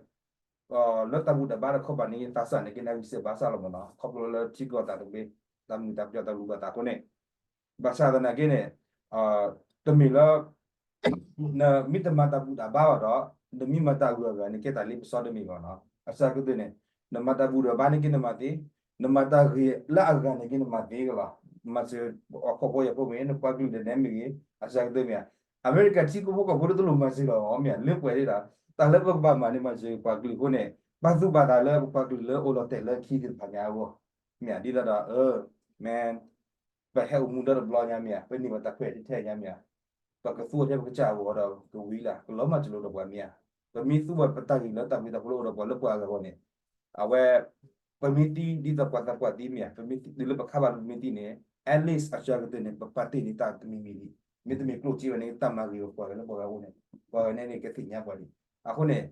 လၢတၢ်ဘူၣ်တၢ်ဘါတခီပၤန့ၣ် သးစၢ်န့ၣ်က့န့ၣ် ဂံၢ်စဲးဘါစၢ်လီၤမ့ၢ်နီၤ, ခီဖျိလၢထံကီၢ်တၢ်တဘ့ၣ်, တၢ်မုာ်တၢ်ပျီတၢ်လူၤဘၣ်သးအဃိန့ၣ်, ဘၣ်ဆၣ်သနာ်က့န့ၣ် တမ့ၢ်လၢ နမ့ၢ်တမၤတၢ်ဘူၣ်တၢ်ဘါဘၣ်ဒီး နမ့ၢ်မၤတၢ်ဂုၤအဂၤန့ၣ် ကဲတၢ်လ့ပစီတမ့ၢ်ဘၣ်နီၤ, အစှၤကတၢၢ်န့ၣ် နမၤတၢ်ဘူၣ်တၢ်ဘါန့ၣ်က့နမၤသ့, နမၤတၢ်ဂ့ၤလၢအဂၤန့ၣ်က့နမၤသ့ကလီၤ, မၤစၢၤအီၤဖှီၣ်ဖိယာ်ဖိမ့ၢ်ဂ့ၤ နပှၤကလုာ်ဒဲးနဲမ့ၢ်ဂ့ၤ အစှၤကတၢၢ်မ့ၢ်ဧါ, အမဲရကၤထံဖိကီၢ်ဖိတလိၣ်မၤစၢၤလီၤမ့ၢ်ဧါ, လၢပှဲၤဒၣ်ဒီး တၢ်လၢပကဘၣ်မၤန့ၣ် မၤစၢၤပှၤကလုာ်အဃိန့ၣ် ပာ်သူၣ်ပာ်သးလၢပပှၤကလုာ်လၢအိၣ်လီၤတဲာ်လၢခံသ့ၣ်တဖၣ်ညါအဂီၢ်, မ့ၢ်ဧါ, ဒ်သိးဒီး မ့ၢ် ပဟဲအိၣ်မူဒီတဘျီညါမ့ၢ်ဧါ, ပန့ၢ်ဘၣ်တၢ်ခွဲးတၢ်ယာ်ညါမ့ၢ်ဧါ, ပကသူအီၤထဲပကစၢ်အဂီၢ်ဒီး ကဝံၤလၢ် ကလီၤမၢ်စၢၤလိာ်ဒီးပှၤမ့ၢ်ဧါ, ပမ့ၢ်သူဝဲပတၢ်ဂ့ၤလၢတၢ်ဘျုးတၢ်ဖှိၣ်လၢအိၣ်ဒီးပှၤလၢပှၤအဂၤအဂီၢ်န့ၣ်, အဝဲ ပမ့ၢ်သံဒ်သိးပှၤသးပှၢ်သံမ့ၢ်ဧါ, ပမ့ၢ်သံတုၤလၢပခါဘၣ်လၢပမ့ၢ်သံန့ၣ် at least အစှၤကတၢၢ်န့ၣ် ပပာ်တ့ၢ်န့ၢ်တၢ်တမံၤမံၤလံ, မ့တမ့ၢ်ကျိၣ်စ့ဝဲန့ၣ် တၢ်မၤဂ့ၤပှၤဂၤလၢပှၤဂၤအအိၣ်န့ၣ် ပှၤဂၤန့ၣ်န့ၣ်ကသ့ၣ်ညါပှၤလံ, အဃိန့ၣ်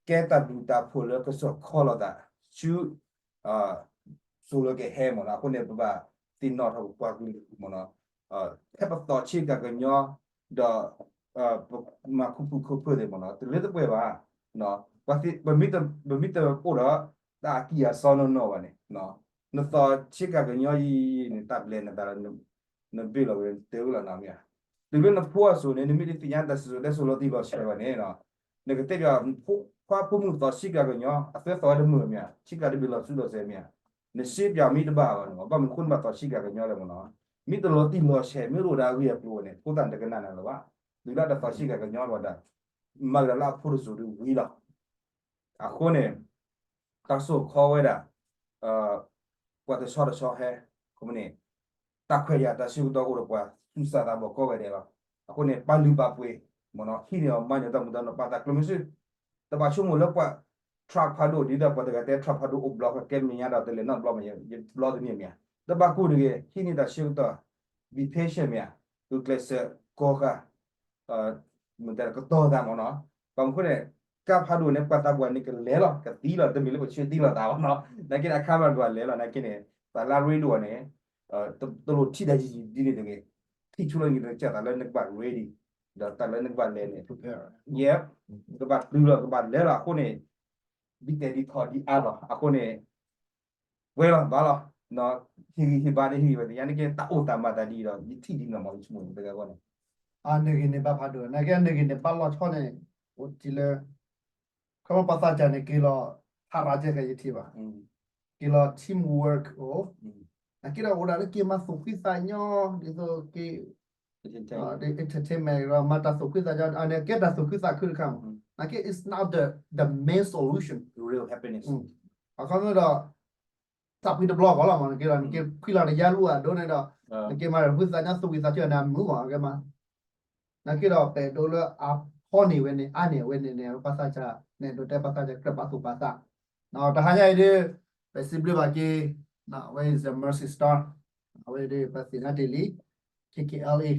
ကဲတၢ်ဘျုးတၢ်ဖှိၣ်လၢကစီၣ်ခီလိာ်သး ဆူ စိၤလၢကဟဲမ့ၢ်နီၤ, အဃိန့ၣ် ပဘၣ်သ့ၣ်နီၣ်ထီၣ်ပပှၤကလုာ်မ့ၢ်နီၤ, ဖဲပသီၣ်ဆ့ကၤကညီ ဒီး ပမၤခူသူၣ်ခူဖျၢၣ်သ့ၣ်မ့ၢ်နီၤ တလၢတပှဲၤဘၣ်, ပမ့ၢ်တအိၣ်ဒီး တၢ်အကံၢ်အစီနီၢ်နီၢ်ဘၣ်န့ၣ်, နသီၣ်ဆ့ကၤကညီအံၤန့ၣ် တၢ်ဘျဲၣ်နသးလၢ နဘ့ၣ်လီၤဝဲတၢ်လီၤနီၤမ့ၢ်ဧါ, တုၤလၢနဖိအစိၤန့ၣ် နမ့ၢ်တသ့ၣ်ညါတၢ်စံၣ်စိၤတဲစိၤလီၤတံၢ်လီၤဆဲးဘၣ်န့ၣ်, နကတဲဘၣ် ခွါဖိမုၣ်သီၣ်ဆ့ကၤကညီ အသၢသီၣ်ဝဲတမုာ်မ့ၢ်ဧါ, ဆ့ကၤတဘ့ၣ်လီၤစုလီၤစဲးမ့ၢ်ဧါ, နစ့ပၠးမ့ၢ်တဘၣ်ဘၣ်န့ၣ် ဘၣ်မနုၤအဃိနဘၣ်သီၣ်ဆ့ကၤကညီလဲၣ်မ့ၢ်နီၤ, မ့ၢ်တလီၤတံၢ်လီၤဆဲး မ့ၢ်တအိၣ်ဒီးအဂ့ၢ်အကျိၤန့ၣ် ဖိသၣ်န့ၣ်တကနၣ်နၤလၢၤဘၣ်, တုၤလၢတသီၣ်ဆ့ကၤကညီလီၤဒၣ်, မၤကဒီးလၢအဖိတစိၤဒုးဝံၤလီၤ အဃိန့ၣ် တၢ်စိာ်ခီဝဲဒၣ် ပှၤတဆီတဆီဟဲ ခီမ့ၢ်န့ၣ် တၢ်ခွဲးယာ်တၢ်ဆၢကတီၢ်အိၣ်ဒီးပှၤသူၣ်စၢ်သးဘီၣ်ကိးဂၤဒဲးလီၤ. အဃိန့ၣ် ပာ်လုၢ်ပာ်ပှ့ၤ မ့ၢ်နီၤ ဟံးန့ၢ်အီၤမၤန့ၢ်တၢ်မူတၢ်နီၢ် ပာ်သးကျိၤမ့ၢ်စု တဘၣ်ဆိကမိၣ်လၢပှၤ truck ဖးဒိၣ် ဒ်သိးပှၤတဂၤတဲ truck ဖးဒိၣ်အိၣ်ဘျီဃာ်ကဲမဲာ်ညါဒီးတလဲၤနီတဘျီမ့ၢ် ယဘျီတန့ၢ်မ့ၢ်ဧါ, တဘၣ်ကိၢ်တဂ့ၤ ဟံးန့ၢ်တၢ်ဆၢကတီၢ် be patient မ့ၢ်ဧါ, ဂုာ်ကျဲးစၢးကီဃာ် မ့ၢ်တဲကတီၤသးမ့ၢ်နီၤ, ဘၣ်မနုၤအဃိန့ၣ် ကါဖးဒိၣ်န့ၣ် ပှၤသးပှၢ်န့ၣ်ကလဲၤလီၤ ကသံလီၤ တမ့ၢ်လၢပဆၢသံလီၤသးဘၣ်နီၤ, နာ်က့န့ၣ် အခါမးကဘၣ်လဲၤလီၤ နာ်က့န့ၣ် တၢ်လၢအရ့ဒိၣ်န့ၣ် တလိၣ်ထံၣ်တၢ်ယံာ်ယံာ်ဒ်န့ၣ်တဂ့ၤ, ထံၣ်ဆိလၢန့ၣ်တကးတၢ်လၢနကဘၣ် ready, ဒီးတၢ်လၢနကဘၣ်လဲၤန့ၣ် ယဲ ကဘၣ်တုၤလီၤ ကဘၣ်လဲၤလီၤအဃိန့ၣ် ဒ်တဲာ်ဒ်ထီၣ်ဒ်အါလီၤ အဃိန့ၣ် ဝဲလီၤဘၣ်လီၤ, ဟ့ၣ်ဂံၢ်ဟ့ၣ်ဘါဒ်ဟ့ၣ်ဂံၢ်ဘါဒ် ယၤန့ၣ်က့ တၢ်အိၣ်တၢ်မၤသးဒ်အံၤဒီး ယထံၣ်ဒ်န့ၣ်မ့ၢ် ယဆိကမိၣ်တဂၤဂီၢ်န့ၣ် အန့ၣ်ဂ့ၤန့ၣ်ဘၣ်ဖးဒိၣ် နာ်က့အန့ၣ်ဂ့ၤန့ၣ် ဘၣ်လီၤဆီန့ၣ် အိၣ်ထံလၢ ခီဖျိပှၤသးစၢ်န့ၣ် က့ၤလီၤ ဟးရၤကဲကဲယထံၣ်ဘၣ်, က့ၤလီၤ teamwork အိၣ်, နာ်က့ဒီးအိၣ်ဒၣ်လၢက့ၤမၤသူၣ်ဖှံသးညီ ဒ်သိးက့ၤ entertainment ဒီးမၤတၢ်သူၣ်ဖှံသးညီ အန့ၣ်ကဲတၢ်သူၣ်ခုသးခုတခါမး, နာ်က့ it's not the the main solution, real happiness, အခီပညီဒီး သးဖှံတဘျီဃီလီၤမး နက့ဒီး နက့ခွံလီၤနယါလူၢ်အဒိန့ၣ်ဒီး နက့မၤတၢ်သူၣ်ဖှံသးညီ သူၣ်ဝံသးစူၤန့ၣ် အမုာ်မး ကဲမး နာ်က့ဒီး ပအဲၣ်ဒိးလၢအဖီန့ၢ်ဝဲန့ၣ် အါန့ၢ်ဝဲန့ၣ်န့ၣ် ပှၤသးစၢ်န့ၣ် ဒိးတဲပှၤသးစၢ်ကြၢးပာ်သူၣ်ပာ်သး, တဟါညါအံၤဒ် ပစံးဘျုးဘၣ်က့ၤ အဝဲ is a Mercy Star, အဝဲဒ် ပသ့ၣ်ညါတ့ၢ်လံ K K L A,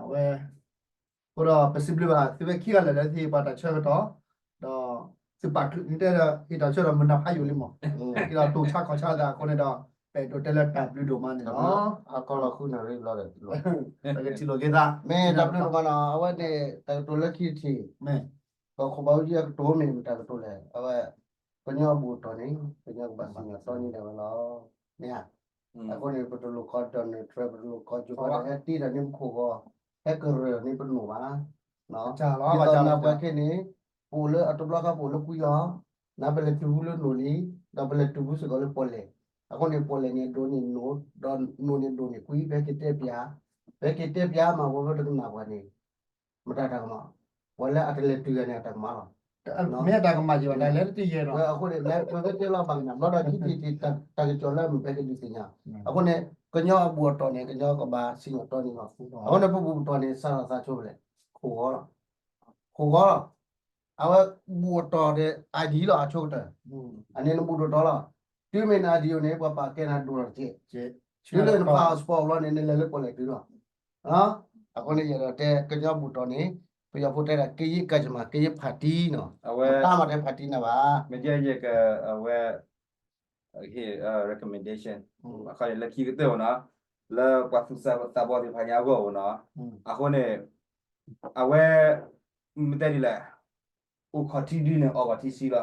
အဝဲ အဃိဒီး ပစံးဘျုးဘၣ် သုဝဲခံဂၤလၢာ်လၢသုဟ့ၣ်ပှၤတၢ်ဆၢကတီၢ်, ဒီး သုပာ်ချုး နတဲဒီး ဟ့ၣ်တၢ်ဆၢကတီၢ်မုာ်နၢ်ဖးယိာ်လံမး, က့ဒီးတိၢ်ဆါခီၣ်ဆါသးအဃိန့ၣ်ဒီး ပအဲၣ်ဒိးတဲလၢတၢ်ဘျုးဒိၣ်မးန့ၣ်လီၤ, အကီလီၤဃုနၢ်ရ့ဘျီဒီး ပကထံၣ်လိာ်က့ၤသး မ့ၢ်တၢ်ဘျုးဒိၣ်မးနီၤ အဝဲန့ၣ် တၢ်ကတိၤလၢခံထံၣ် ပခိၣ်ဘၣ်အူကၠံအကတိၤမ့ၢ်မတၤကတိၤလဲၣ် အဝဲ ကညီအဘူၣ်အတီၢ်န့ၣ် ကညီကဘၣ်စံၣ်ညီၣ်တီန့ၢ်ဒၣ်ဝဲလီၤ, မ့ၢ်ဧါ, အဃိန့ၣ် ပတလိၣ်ခီ Donald Trump ပတလိၣ်ခီ Joe Biden ဟဲတ့ဒီးန့ၢ်ပခိၣ်ဂီၤ ဟဲကရၢၢ်န့ၢ်ပနီၢ်ဘၣ်. ဒ်သိးနၢ်ပှၤခဲန့ၣ် ပအိၣ်လၢအတဘျီခါပအိၣ်လၢကွံလီၤ. နပလဲၤတုၤဖုလၢနိၣ်လံ, ဒီးပလဲၤတုၤဖုစ့ၢ်ကီးလၢပီၣ်လဲၣ်. အဃိန့ၣ် ပီၣ်လဲၣ်န့ၣ်အဒိၣ်န့ၢ်နိၣ်, ဒီးနိၣ်န့ၣ်ဒိၣ်န့ၢ်ကွံ, ပဟဲက့ၤတဲပၠး, ပဟဲက့ၤတဲပၠးမၤဝဲလၢတကနၣ်ပှၤန့ၣ် မတၤတၢ်ကမၣ်, ပှၤလၢအတလဲၤတုၤဂၤန့ၣ်အတၢ်ကမၣ်လီၤ. မ့ၢ်အတၢ်ကမၣ်ယံၤဘၣ် တၢ်လဲၤတတုၤယဲၢ်နီၤ. အဃိန့ၣ် ပဝဲတဲလီၤဘၣ်ကနၣ် ဘျီဒီး ဒ်တံၤတံၤတၢ်ကစီၣ်လၢအမ့ၢ်ပဟဲက့ၤဒုးသ့ၣ်ညါ. အဃိန့ၣ် ကညီအဘူၣ်အတီၢ်န့ၣ် ကညီကဘၣ်စံၣ်ညီၣ်တီန့ၢ်လီၤ. အဃိန့ၣ် ပဘူၣ်ပတီၢ်န့ၣ် စးထီၣ်သးဆိဖဲလဲၣ်, ခိၣ်ဂီၤလီၤ. ခိၣ်ဂီၤလီၤ. အဝဲဘူၣ်အတီၢ်ဒီး ID လီၤအဆိကတၢၢ်, အန့ၣ်နဘူၣ်တတီၤလီၤ. တုၤမ့ၢ်န ID န့ၣ် ပှၤပာ်ကဲနၤဒိၣ်ထီၣ်တက့ၢ်. တုၤလၢန passport အဘျီန့ၣ် နလဲၤလၢပီၣ်လဲၣ်တုၤလီၤ. အဃိန့ၣ်ယအဲၣ်ဒိးတဲ ကညီဘူၣ်တီၢ်န့ၣ် ပယီၤဖိတဲဒၣ် ကယဲၢ်ကၢၢ်မး ကယဲၢ်ဖးတံၢ်နီၤ, တၢ်မၤတဲဖးတံၢ်နၤဘၣ်. မ့ၢ်ယဲယက အဝဲ ဟ့ၣ် recommendation အခီန့ၣ် လၢခံကတၢၢ်ဝဲနီၤ, လၢပှၤသူၣ်စၢ်သးဘီၣ်သ့ၣ်တဖၣ်ညါအဂီၢ်ဝဲနီၤ. အဃိန့ၣ် အဝဲ မ့ၢ်တဲဒ်လဲၣ်, အိၣ်ခိးထံဒုန့ၣ် အီၣ်ဘၣ်ထံဆှံလီၤ.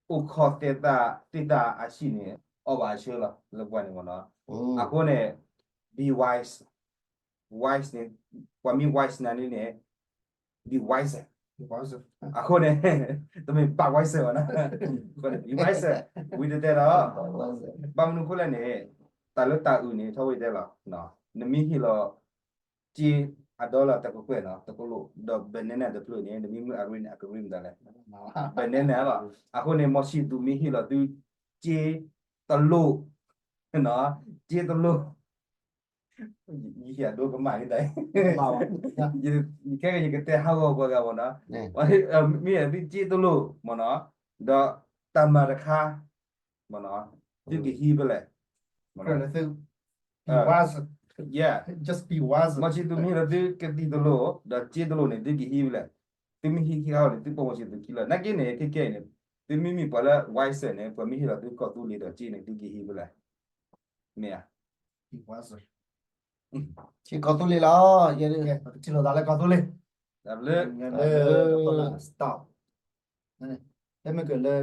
အိၣ်ခိးသ့ၣ်တၢ် သ့ၣ်တၢ်အဆံးန့ၣ် အီၣ်ဘၣ်အဆၢလီၤ လၢပှၤန့ၣ်ဝဲနီၤ. အဃိန့ၣ် be wise, wise န့ၣ် ပှၤမ့ၢ် wise နၤန့ၣ်န့ၣ် be wiser. အဃိန့ၣ် တမ့ၢ် Budweiser ဘၣ်နီၤ, အဃိန့ၣ် be wiser ဝံၤတတဲဒီး ဘၣ်မနုၤအဃိလဲၣ်န့ၣ် တၢ်လၢတၢ်အုၣ်န့ၣ် ထီၣ်ဝဲတဲလီၤ, နမ့ၢ်ဟ့ၣ်လီၤ က့ အ dollar တကကွဲၢ်နီၤ တကလိၣ် ဒီး banana တဖျၢၣ်န့ၣ် နမ့ၢ်မုၢ်အရ့န့ၣ် အကရ့မတၤလဲၣ်, banana လီၤ. အဃိန့ၣ် မီၤဆံၣ်သူၤမ့ၢ်ဟ့ၣ်လီၤသု က့တလိၣ်, က့တလိၣ် ယဟ့ၣ်အဒိကမၣ်ဒ်တၢ်, ယခဲကယကတဲဟးဂီၤပှၤဂၤမ့ၢ်နီၤ, မ့ၢ်သုက့တလိၣ်မ့ၢ်နီၤ, ဒီးတၢ်မၤတခါ မ့ၢ်နီၤ, သုကဟံးဖဲလဲၣ်, just be wise. မီၤဆံၣ်သူၤမ့ၢ်ဟ့ၣ်လီၤသုကသံၣ်တလိၣ် ဒီးက့တလိၣ်န့ၣ် သုကဟံးဖဲလဲၣ်, သုမ့ၢ်ဟံးခံခါန့ၣ် သုပိာ်မီၤဆံၣ်သူၤခံလီၤ. နာ်က့န့ၣ် ခဲကဲအံၤန့ၣ် သုမ့မ့ၢ်ပှၤလၢ wiser န့ၣ် ပှၤမ့ၢ်ဟ့ၣ်လီၤသုကီၢ်သူလ့ၤဒီးက့န့ၣ် သုကဟံးဖဲလဲၣ်, မ့ၢ်ဧါ. က့ကီၢ်သူလ့ၤလီၤ, ပထံၣ်လိာ်သးလၢကီၢ်သူလ့ၤ, လၢ လၢ လၢ